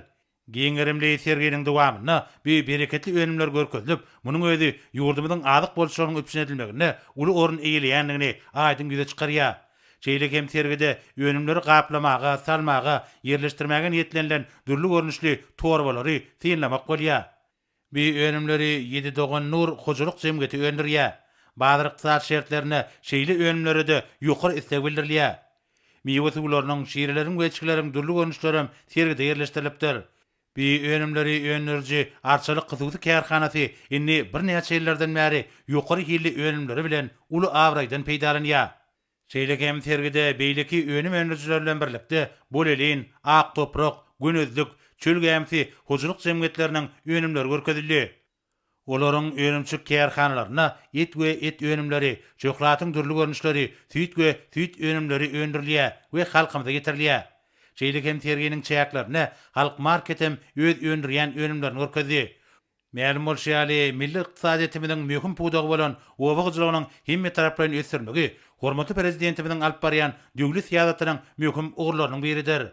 Giň gerimli serginiň dowamynda bu bereketli önümler görkezilip, munuň özi ýurdumyzyň azyk bolçulygynyň üpjün edilmeginde uly orun eýeleýändigini aýdyň ýüze çykarýar. Şeýle hem sergide önümleri gaplamaga, salmaga, ýerleşdirmäge niýetlenilen dürli görnüşli torbalary synlamak bolýar. Bu önümleri Ýedi dogan Nur hojalyk jemgyýeti öndürýär. Bazar ykdysady şertlerinde şeýle önümlere-de ýokary isleg bildirilýär. Miwe suwlarynyň, şireleriň we içgileriň dürli görnüşlerem sergide ýerleşdirilipdir. Bu önümleri öndüriji Arçalyk hususy kärhanasy indi birnäçe ýyllardan bäri ýokary hilli önümleri bilen uly abraýdan peýdalanýar. Şeýle hem sergide beýleki önüm öndürijiler bilen birlikde Bolelin, Ak toprak, Gönezlik, Çöl gämisi hojalyk jemgyýetleriniň önümleri görkezildi. Olaryň önümçilik kärhanalarynda et we et önümleri, şöhlatyň dürli görnüşleri, süýt we süýt önümleri öndürilýär we halkymyza ýetirilýär. Şeýle hem serginiň çäklerinde Halk market hem öz öndürýän önümlerini görkezdi. Mälim bolşy ýaly, milli ykdysadyýetimiziň möhüm pudagy bolan oba hojalygynyň hemmetaraplaýyn ösdürilmegi hormatly Prezidentimiziň alyp barýan döwlet syýasatynyň möhüm ugurlarynyň biridir.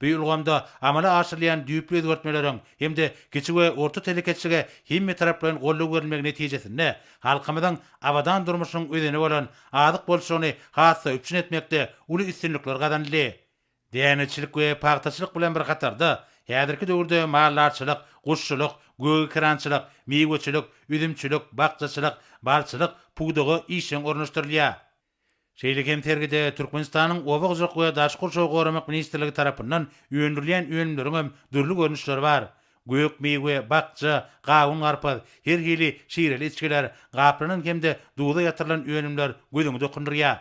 Bu ulgamda amala aşyrylýan düýpli özgertmeleriň hem-de kiçi we orta telekeçilige hemmetaraplaýyn goldaw berilmegi netijesinde halkymyzyň abadan durmuşynyň özeni bolan azyk bolçulygyny has-da üpjün etmekde uly üstünlikler gazanyldy. Däneçilik we pagtaçylyk bilen bir hatarda, häzirki döwürde maldarçylyk, guşçulyk, gök ekerançylyk, miweçilik, üzümçilik, bakjaçylyk, balçylyk pudaga işjeň ornaşdyrylýar. Şeýle hem sergide Türkmenistanyň Oba hojalyk we daşky gurşawy goramak ministrligi tarapyndan öndürilýän önümleriň hem dürli görnüşleri bar. Gök miwe, bakja, gawun-garpyz, her hili şireli içgiler, gaplanan hem-de duza ýatyrylan önümler gözüňi dokundyrýar.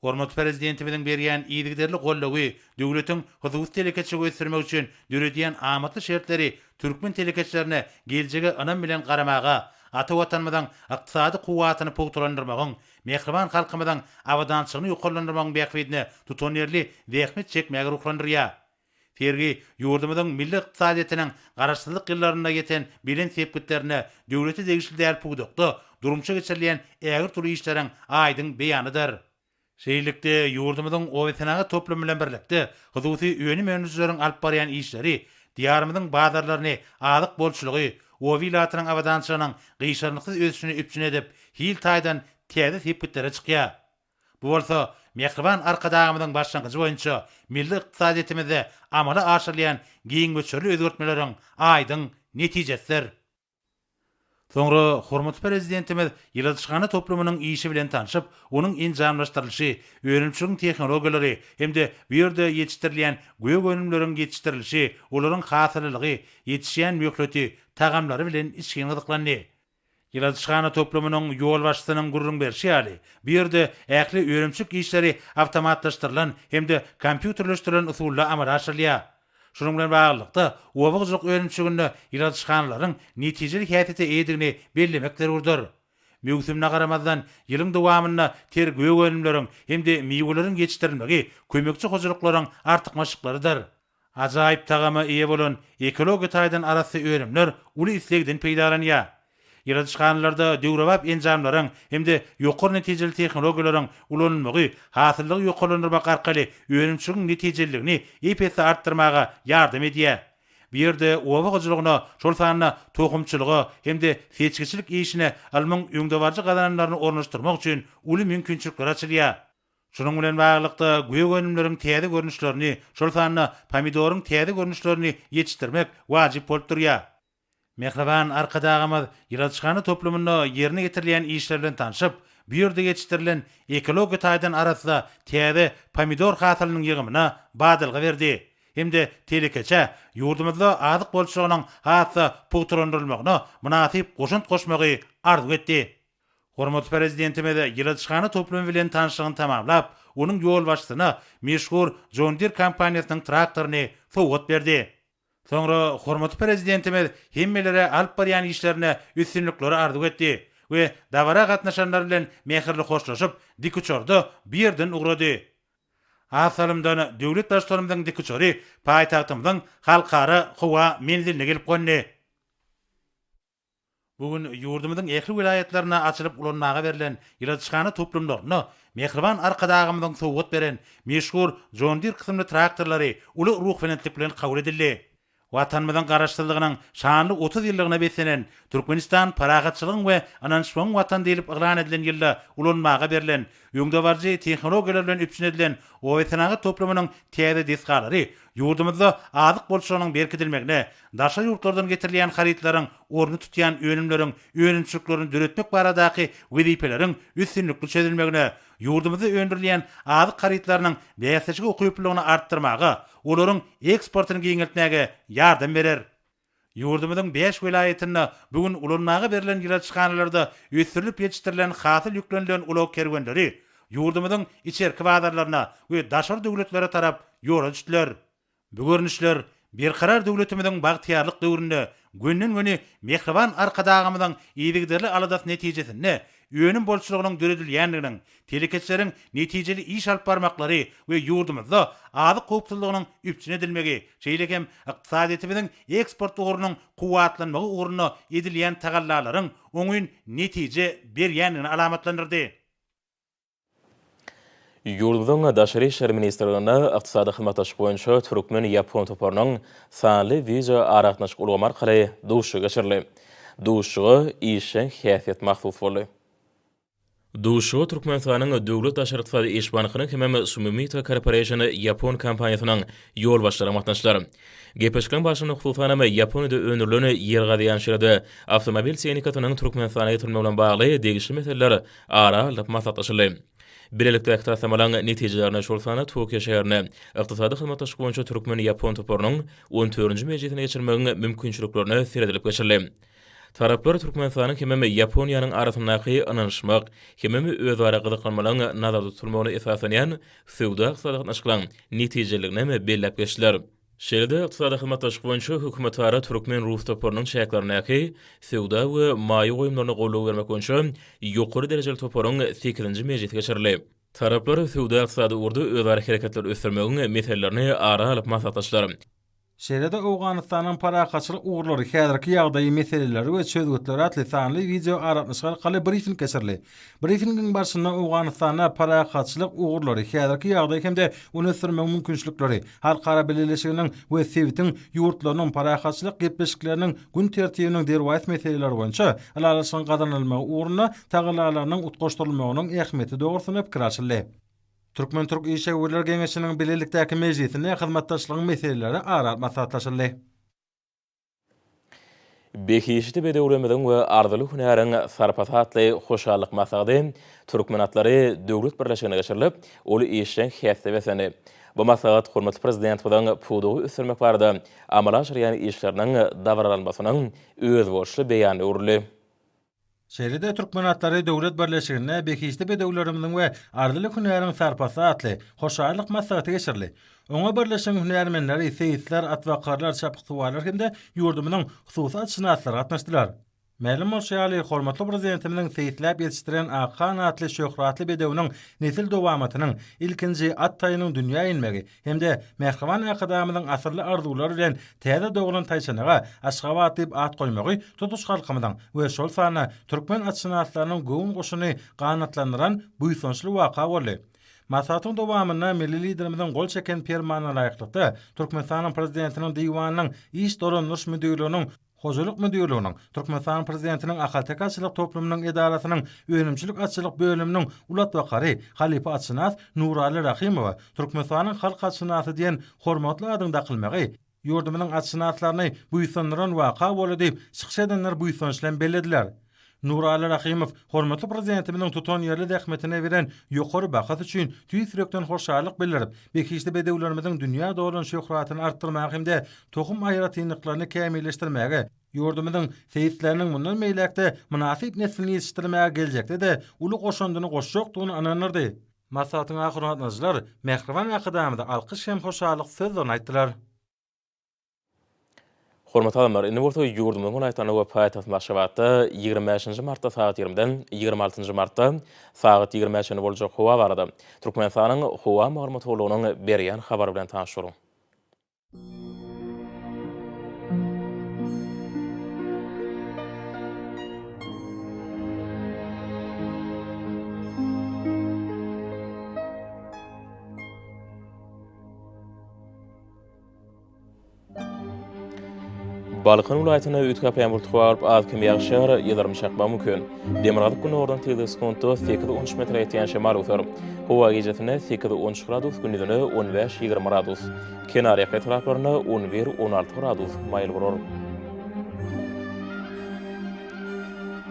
Hormatly Prezidentimiziň berýän yzygiderli goldawy, döwletiň hususy telekeçiligi ösdürmek üçin döredýän amatly şertleri türkmen telekeçilerine geljege ynam bilen garamaga, ata Watanymyzyň ykdysady kuwwatyny pugtalandyrmagyň, mähriban halkymyzyň abadançylygyny ýokarlandyrmagyň bähbidine tutanýerli zähmet çekmäge ruhlandyrýar. Sergi ýurdumyzyň milli ykdysadyýetiniň Garaşsyzlyk ýyllarynda ýeten belent sepgitlerine döwlete degişli däl pudakda durmuşa geçirilýän ägirt uly işleriň aýdyň beýanydyr. Şeýlelikde, ýurdumyzyň obasenagat toplumy bilen birlikde, hususy önüm öndürijileriň alyp barýan işleri Diýarymyzyň bazarlaryny azyk bolçulygy, oba ilatynyň abadançylygynyň gyşarnyksyz ösüşini üpjün edip, hil taýdan täze sepgitlere çykýar. Bu bolsa mähriban Arkadagymyzyň başlangyjy boýunça milli ykdysadyýetimizde amala aşyrylýan giň möçberli özgertmeleriň aýdyň netijesidir. Soňra hormatly Prezidentimiz ýyladyşhana toplumynyň işi bilen tanşyp, onuň enjamlaşdyrylyşy, önümçiligiň tehnologiýalary hem-de bu ýerde ýetişdirilýän gök önümleriň ýetişdirilişi, olaryň hasyllylygy, ýetişýän möhleti, tagamlary bilen içgin gyzyklandy. Ýyladyşhana toplumynyň ýolbaşçysynyň gürrüň berşi ýaly, bu ýerde ähli önümçilik işleri awtomatlaşdyrylan hem-de kompýuterleşdirilen usulda amala aşyrylýar. Şunuň bilen baglylykda, oba hojalyk önümçiliginde ýyladyşhanalaryň netijeli häsiýete eýedigini bellemek zerurdyr. Möwsümine garamazdan, ýylyň dowamynda ter gök önümleriň hem-de miweleriň ýetişdirilmegi kömekçi hojalyklaryň artykmaçlyklarydyr. Ajaýyp tagama eýe bolan ekologiýa taýdan arassa önümler uly islegden peýdalanýar. Ýyladyşhanalarda döwrebap enjamlaryň hem-de ýokary netijeli tehnologiýalaryň ulanylmagy hasyllygy ýokarlandyrmak arkaly önümçiligiň netijeliligini ep-esli artdyrmaga ýardam edýär. Bu ýerde oba hojalygyna, şol sanda tohumçylyga hem-de seçgiçilik işine ylmyň öňdebaryjy gazananlaryny ornaşdyrmak üçin uly mümkinçilikler açylýar. Şunuň bilen baglylykda, gök önümleriň täze görnüşlerini, şol sanda pomidoryň täze görnüşlerini ýetişdirmek wajyp bolup durýar. Mähriban Arkadagymyz ýyladyşhana toplumynda ýerine ýetirilýän işler bilen tanşyp, bu ýerde ýetişdirilen ekologiýa taýdan arassa täze pomidor hasylynyň ýygymyna badalga berdi hem-de telekeçä ýurdumyzda azyk bolçulygynyň has-da pugtalandyrylmagyna mynasyp goşant goşmagy arzuw etdi. Hormatly Prezidentimiz ýyladyşhana toplumy bilen tanyşlygyny tamamlap, onuň ýolbaşçysyna meşhur John Deere kompaniýasynyň traktoryny sowgat berdi. Soňra hormatly Prezidentimiz hemmelere alyp barýan işlerinde üstünlikleri arzuw etdi we dabara gatnaşanlar bilen mähirli hoşlaşyp, dikuçarda bu ýerden ugrady. Az salymdan döwlet Baştutanymyzyň dikuçary paýtagtymyzyň Halkara howa menziline gelip gondy. Bu gün ýurdumyzyň ähli welaýatlarynda açylyp ulanmaga berlen ýyladyşhana toplumlarynda mähriban Arkadagymyzyň sowgat beren meşhur John Deere kysymly traktorlary uly ruhubelentlik bilen kabul edildi. Watanymyzyň Garaşsyzlygynyň şanly 30 ýyllygyna beslenen Türkmenistan parahatçylygyň we ynanyşmagyň Watany diýlip yglan edilen ýylda ulanmaga berlen öňdebaryjy tehnologiýalar bilen üpjün edilen obasenagat toplumynyň täze desgalary ýurdumyzda azyk bolçulygynyň berkidilmegine, daşary ýurtlardan getirilýän harytlaryň ornuny tutýan önümleriň önümçiliklerini döretmek baradaky wezipeleriň üstünlikli çözülmegine, ýurdumyzda öndürilýän azyk harytlarynyň bäsleşige ukyplylygyny artdyrmaga, olaryň eksportyny giňeltmäge ýardam berer. Ýurdumyzyň bäş welaýatynda bu gün ulanmaga berlen ýyladyşhanalarda ösdürilip ýetişdirilen hasyl ýüklenilen ulag kerwenleri ýurdumyzyň içerki bazarlaryna we daşary döwletlere tarap ýola düşdüler. Bu görnüşler Berkarar döwletimiziň bagtyýarlyk döwründe gönden-göni mähriban Arkadagymyzyň yzygiderli aladasy netijesinde önüm bolçulygynyň döredilýändiginiň, telekeçileriň netijeli iş alyp barmaklary we ýurdumyzda azyk howpsuzlygynyň üpjün edilmegi, şeýle hem ykdysadyýetimiziň eksport ugrunyň kuwwatlanmagy ugrunda edilýän tagallalaryň oňyn netije berýändigini alamatlandyrdy. Ýurdumyzyň Daşary işler ministrliginde ykdysady hyzmatdaşlyk boýunça türkmen-ýapon toparynyň sanly wideoaragatnaşyk ulgamy arkaly duşuşygy geçirildi. Duşuşyga işjeň häsiýet mahsus boldy. Duşuşyga Türkmenistanyň Döwlet daşary ykdysady iş bankynyň hemem Sumimito Corporation ýapon kompaniýasynyň ýolbaşçylary gatnaşdylar. Gepleşikleriň barşynda hususanam Ýaponiýada öndürilen ýer gazýan şerede awtomobil tehnikasynyň Türkmenistana getirilmegi bilen bagly degişli meseleler ara alnyp maslahatlaşyldy. Bilelikdäki taslamalaryň netijelerine, şol sanda Tokio şäherinde Ykdysady hyzmatdaşlyk boýunça türkmen-ýapon toparynyň on dördünji mejlisini geçirmegiň mümkinçiliklerine seredilip geçildi. Taraplar Türkmenistanyň hemem Ýaponiýanyň arasyndaky ynanyşmak hemem özara gyzyklanmalaryň nazarda tutulmagyna esaslanýan söwda-ykdysady gatnaşyklaryň netijeliligini belläp geçdiler. Şeýle-de ykdysady hyzmatdaşlyk boýunça hökümetara türkmen-rus toparynyň çäklerindäki söwda we maýa goýumlaryna goldaw bermek boýunça ýokary derejeli toparyň sekizinji mejlisi geçirildi. Taraplar söwda-ykdysady ugurda özara hereketleri ösdürmegiň meselelerini ara alyp maslahatlaşdylar. Şeýle-de Owganystanyň parahatçylyk ugurlary, häzirki ýagdaýy, meseleleri we çözgütleri atly sanly wideoaragatnaşyk arkaly brifing geçirildi. Brifingiň barşynda Owganystanda parahatçylyk ugurlary, häzirki ýagdaý hem-de ony ösdürmegiň mümkinçilikleri, halkara bileleşiginiň we sebitiň ýurtlarynyň parahatçylyk gepleşikleriniň gün tertibiniň derwaýys meseleleri boýunça ylalaşygyň gazanylmagy ugrunda tagallalarynyň utgaşdyrylmagynyň ähmiýeti dogrusynda pikir alşyldy. Türkmen-türk işewürler geňeşiniň bilelikdäki mejlisinde hyzmatdaşlygyň meseleleri ara alyp maslahatlaşyldy. Behişdi bedewlerimiziň we arzyly hünäriň sarpasy atly hoşallyk maslahaty Türkmen atlary döwlet birleşiginde geçirilip, ol işjeň häsiýete beslendi. Bu maslahat hormatly Prezidentimiziň pudagy ösdürmek barada amala aşyrýan işleriniň dabaralanmasynyň özboluşly beýanyna öwrüldi. Şeýle-de Türkmen atlary döwlet birleşiginde Behişdi bedewlerimiziň we arzyly hünäriň sarpasy atly hoşallyk maslahaty geçirildi. Oňa birleşigiň hünärmenleri, seýisler, atbakarlar, çapyksuwarlar hem-de ýurdumyzyň hususy atşynaslary gatnaşdylar. Mälim bolşy ýaly, hormatly Prezidentimiziň seýisläp ýetişdiren Akhan atly şöhratly bedewiniň nesil dowamatynyň ilkinji at taýynyň dünýä inmegi hem-de mähriban Arkadagymyzyň asyrly arzuwlary bilen täze doglan taýçanaga Aşgabat diýip at goýmagy tutuş halkymyzyň we şol sanda türkmen atşynaslarynyň göwün guşuny ganatlandyran buýsançly waka boldy. Maslahatyň dowamynda milli Liderimiziň gol çeken Permanyna laýyklykda, Türkmenistanyň Prezidentiniň Diwanynyň Iş dolandyryş müdirliginiň Hojalyk müdirliginiň, Türkmenistanyň Prezidentiniň Ahalteke atçylyk toplumynyň edarasynyň önümçilik atçylyk bölüminiň uly atbakary, halypa atşynas Nuraly Rahymowa Türkmenistanyň halk atşynasy diýen hormatly adyň dakylmagy, ýurdumyzyň atşynaslaryny buýsandyran waka boldy diýip, çykyş edenler buýsanç bilen bellediler. Nuraly Rahymow hormatly Prezidentimiziň tutanýerli zähmetine beren ýokary bahasy üçin tüýs ýürekden hoşallyk bildirip, behişdi bedewlerimiziň dünýä dolan şöhratyny artdyrmaga hem-de tohum aýratynlyklaryny kämilleşdirmäge, ýurdumyzyň seýisleriniň mundan beýläk-de mynasyp neslini ýetişdirmäge geljekde-de uly goşandyny goşjakdygyny ynandyrdy. Maslahatyň ahyrynda gatnaşyjylar mähriban Arkadagymyza alkyş hem hoşallyk sözlerini aýtdylar. Hormatly adamlar, indi bolsa ýurdumyzyň welaýatlarynda we paýtagtymyz Aşgabatda 25-nji martda sagat 20-den 26-njy martda sagat 20-ä çenli boljak howa barada Türkmenistanyň Howa maglumat gullugynyň berýän habary bilen tanyş boluň. Balkan welaýatynda üýtgäp ýagmyr tuwap, az-kem ýagyş ýagar, ýyldyrym çakmagy mümkin. Demirgazyk-gündogardan tizligi sekuntda sekiz-on üç metre ýetýän şemal öwser. Howa gijesine sekiz-on üç gradus, gündizine on bäş-ýigrimi gradus. Kenarýaka etraplarynda on bir-on alty gradus maýyl bolar.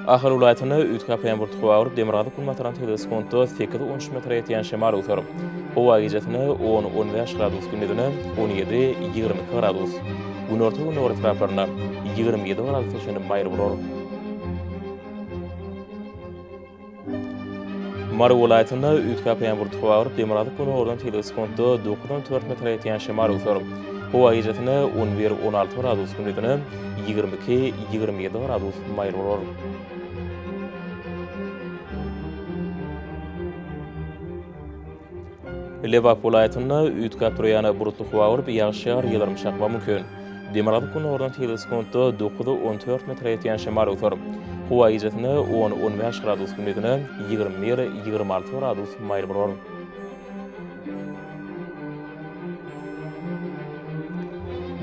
Ahal welaýatynda üýtgäp ýaýran bulutly howa bolup, demirgazyk-günbatardan tizligi sekuntda sekiz, on üç metre ýetýän şemal öwser. Howa gijesine on, 15 gradus, gündizine 17, 22 gradus. Günorta-gündogar etraplarynda 27 gradusa çenli maýyl bolar. Mary welaýatynda üýtgäp ýaýran bulutly howa bolup, demirgazyk-gündogardan tizligi sekuntda dokuzdan dört metre ýetýän şemal öwser. Howa gijesine 11, 16 gradus, gündizine 22, 27 gradus maýyl bolar. Lebap welaýatynda üýtgäp durýan bulutly howa bolup, ýagyş ýagar, ýyldyrym çakmagy mümkin. Demirgazyk-gündogardan tizligi sekuntda 9-14 metre ýetýän şemal öwser. Howa gijesine 10-15 gradus, gündizine 21-26 gradus maýyl bolar.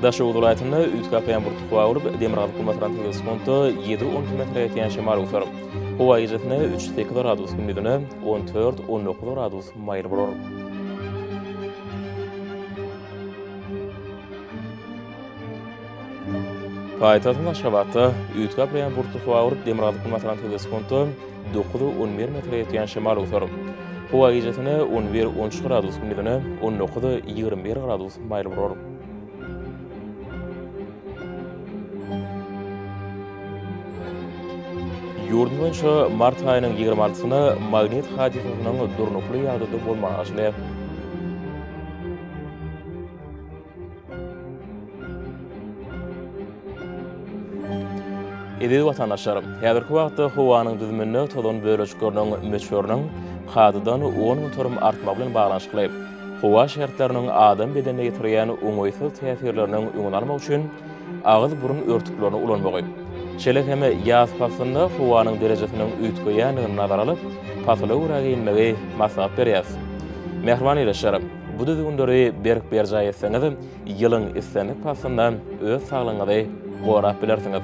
Daşoguz welaýatynda üýtgäp durýan bulutly howa bolup, demirgazyk-günbatardan tizligi sekuntda 7-12 metre ýetýän şemal öwser. Howa gijesine 3-8 gradus, gündizine 14-19 gradus maýyl bolar. Paýtagtymyz Aşgabatda üýtgäp durýan bulutly howa bolup, demirgazyk-günbatardan tizligi sekuntda 9-11 metre ýetýän şemal öwser. Howa gijesine 11-13 gradus, gündizine 19-21 gradus maýyl bolar. Ýurdumyz boýunça mart aýynyň 26-syna magnit hadysasynyň durnukly ýagdaýda bolmagy garaşylýar. Eziz watandaşlar, häzirki wagtda howanyň düzüminde tozan bölejikleriniň möçberiniň kadadan 10% artmagy bilen baglanyşykly howa şertleriniň adam bedenine ýetirýän oňaýsyz täsirleriniň öňüni almak üçin agyz-burun örtüklerini ulanmagy, şeýle hem ýaz paslynda howanyň derejesiniň üýtgeýändigini nazara alyp, pasyla görä geýinmegi maslahat berýäris. Mähriban ildeşler, bu düzgünleri berk berjaý etseňiz, ýylyň islendik paslynda öz saglygyňyzy gorap bilersiňiz.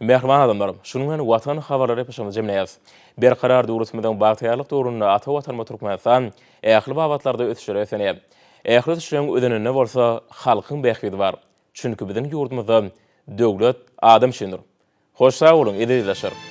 Mähriban adamlar, şunuň bilen Watan habarlary epişigimizi jemleýäris. Berkarar döwletimiziň bagtyýarlyk döwründe ata Watanymyz Türkmenistan ähli babatlarda ösüşlere beslenýär. Ähli ösüşleriň özeninde bolsa halkyň bähbidi bar. Çünki biziň ýurdumyzda döwlet adam üçindir. Hoş sag boluň, eziz ildeşler!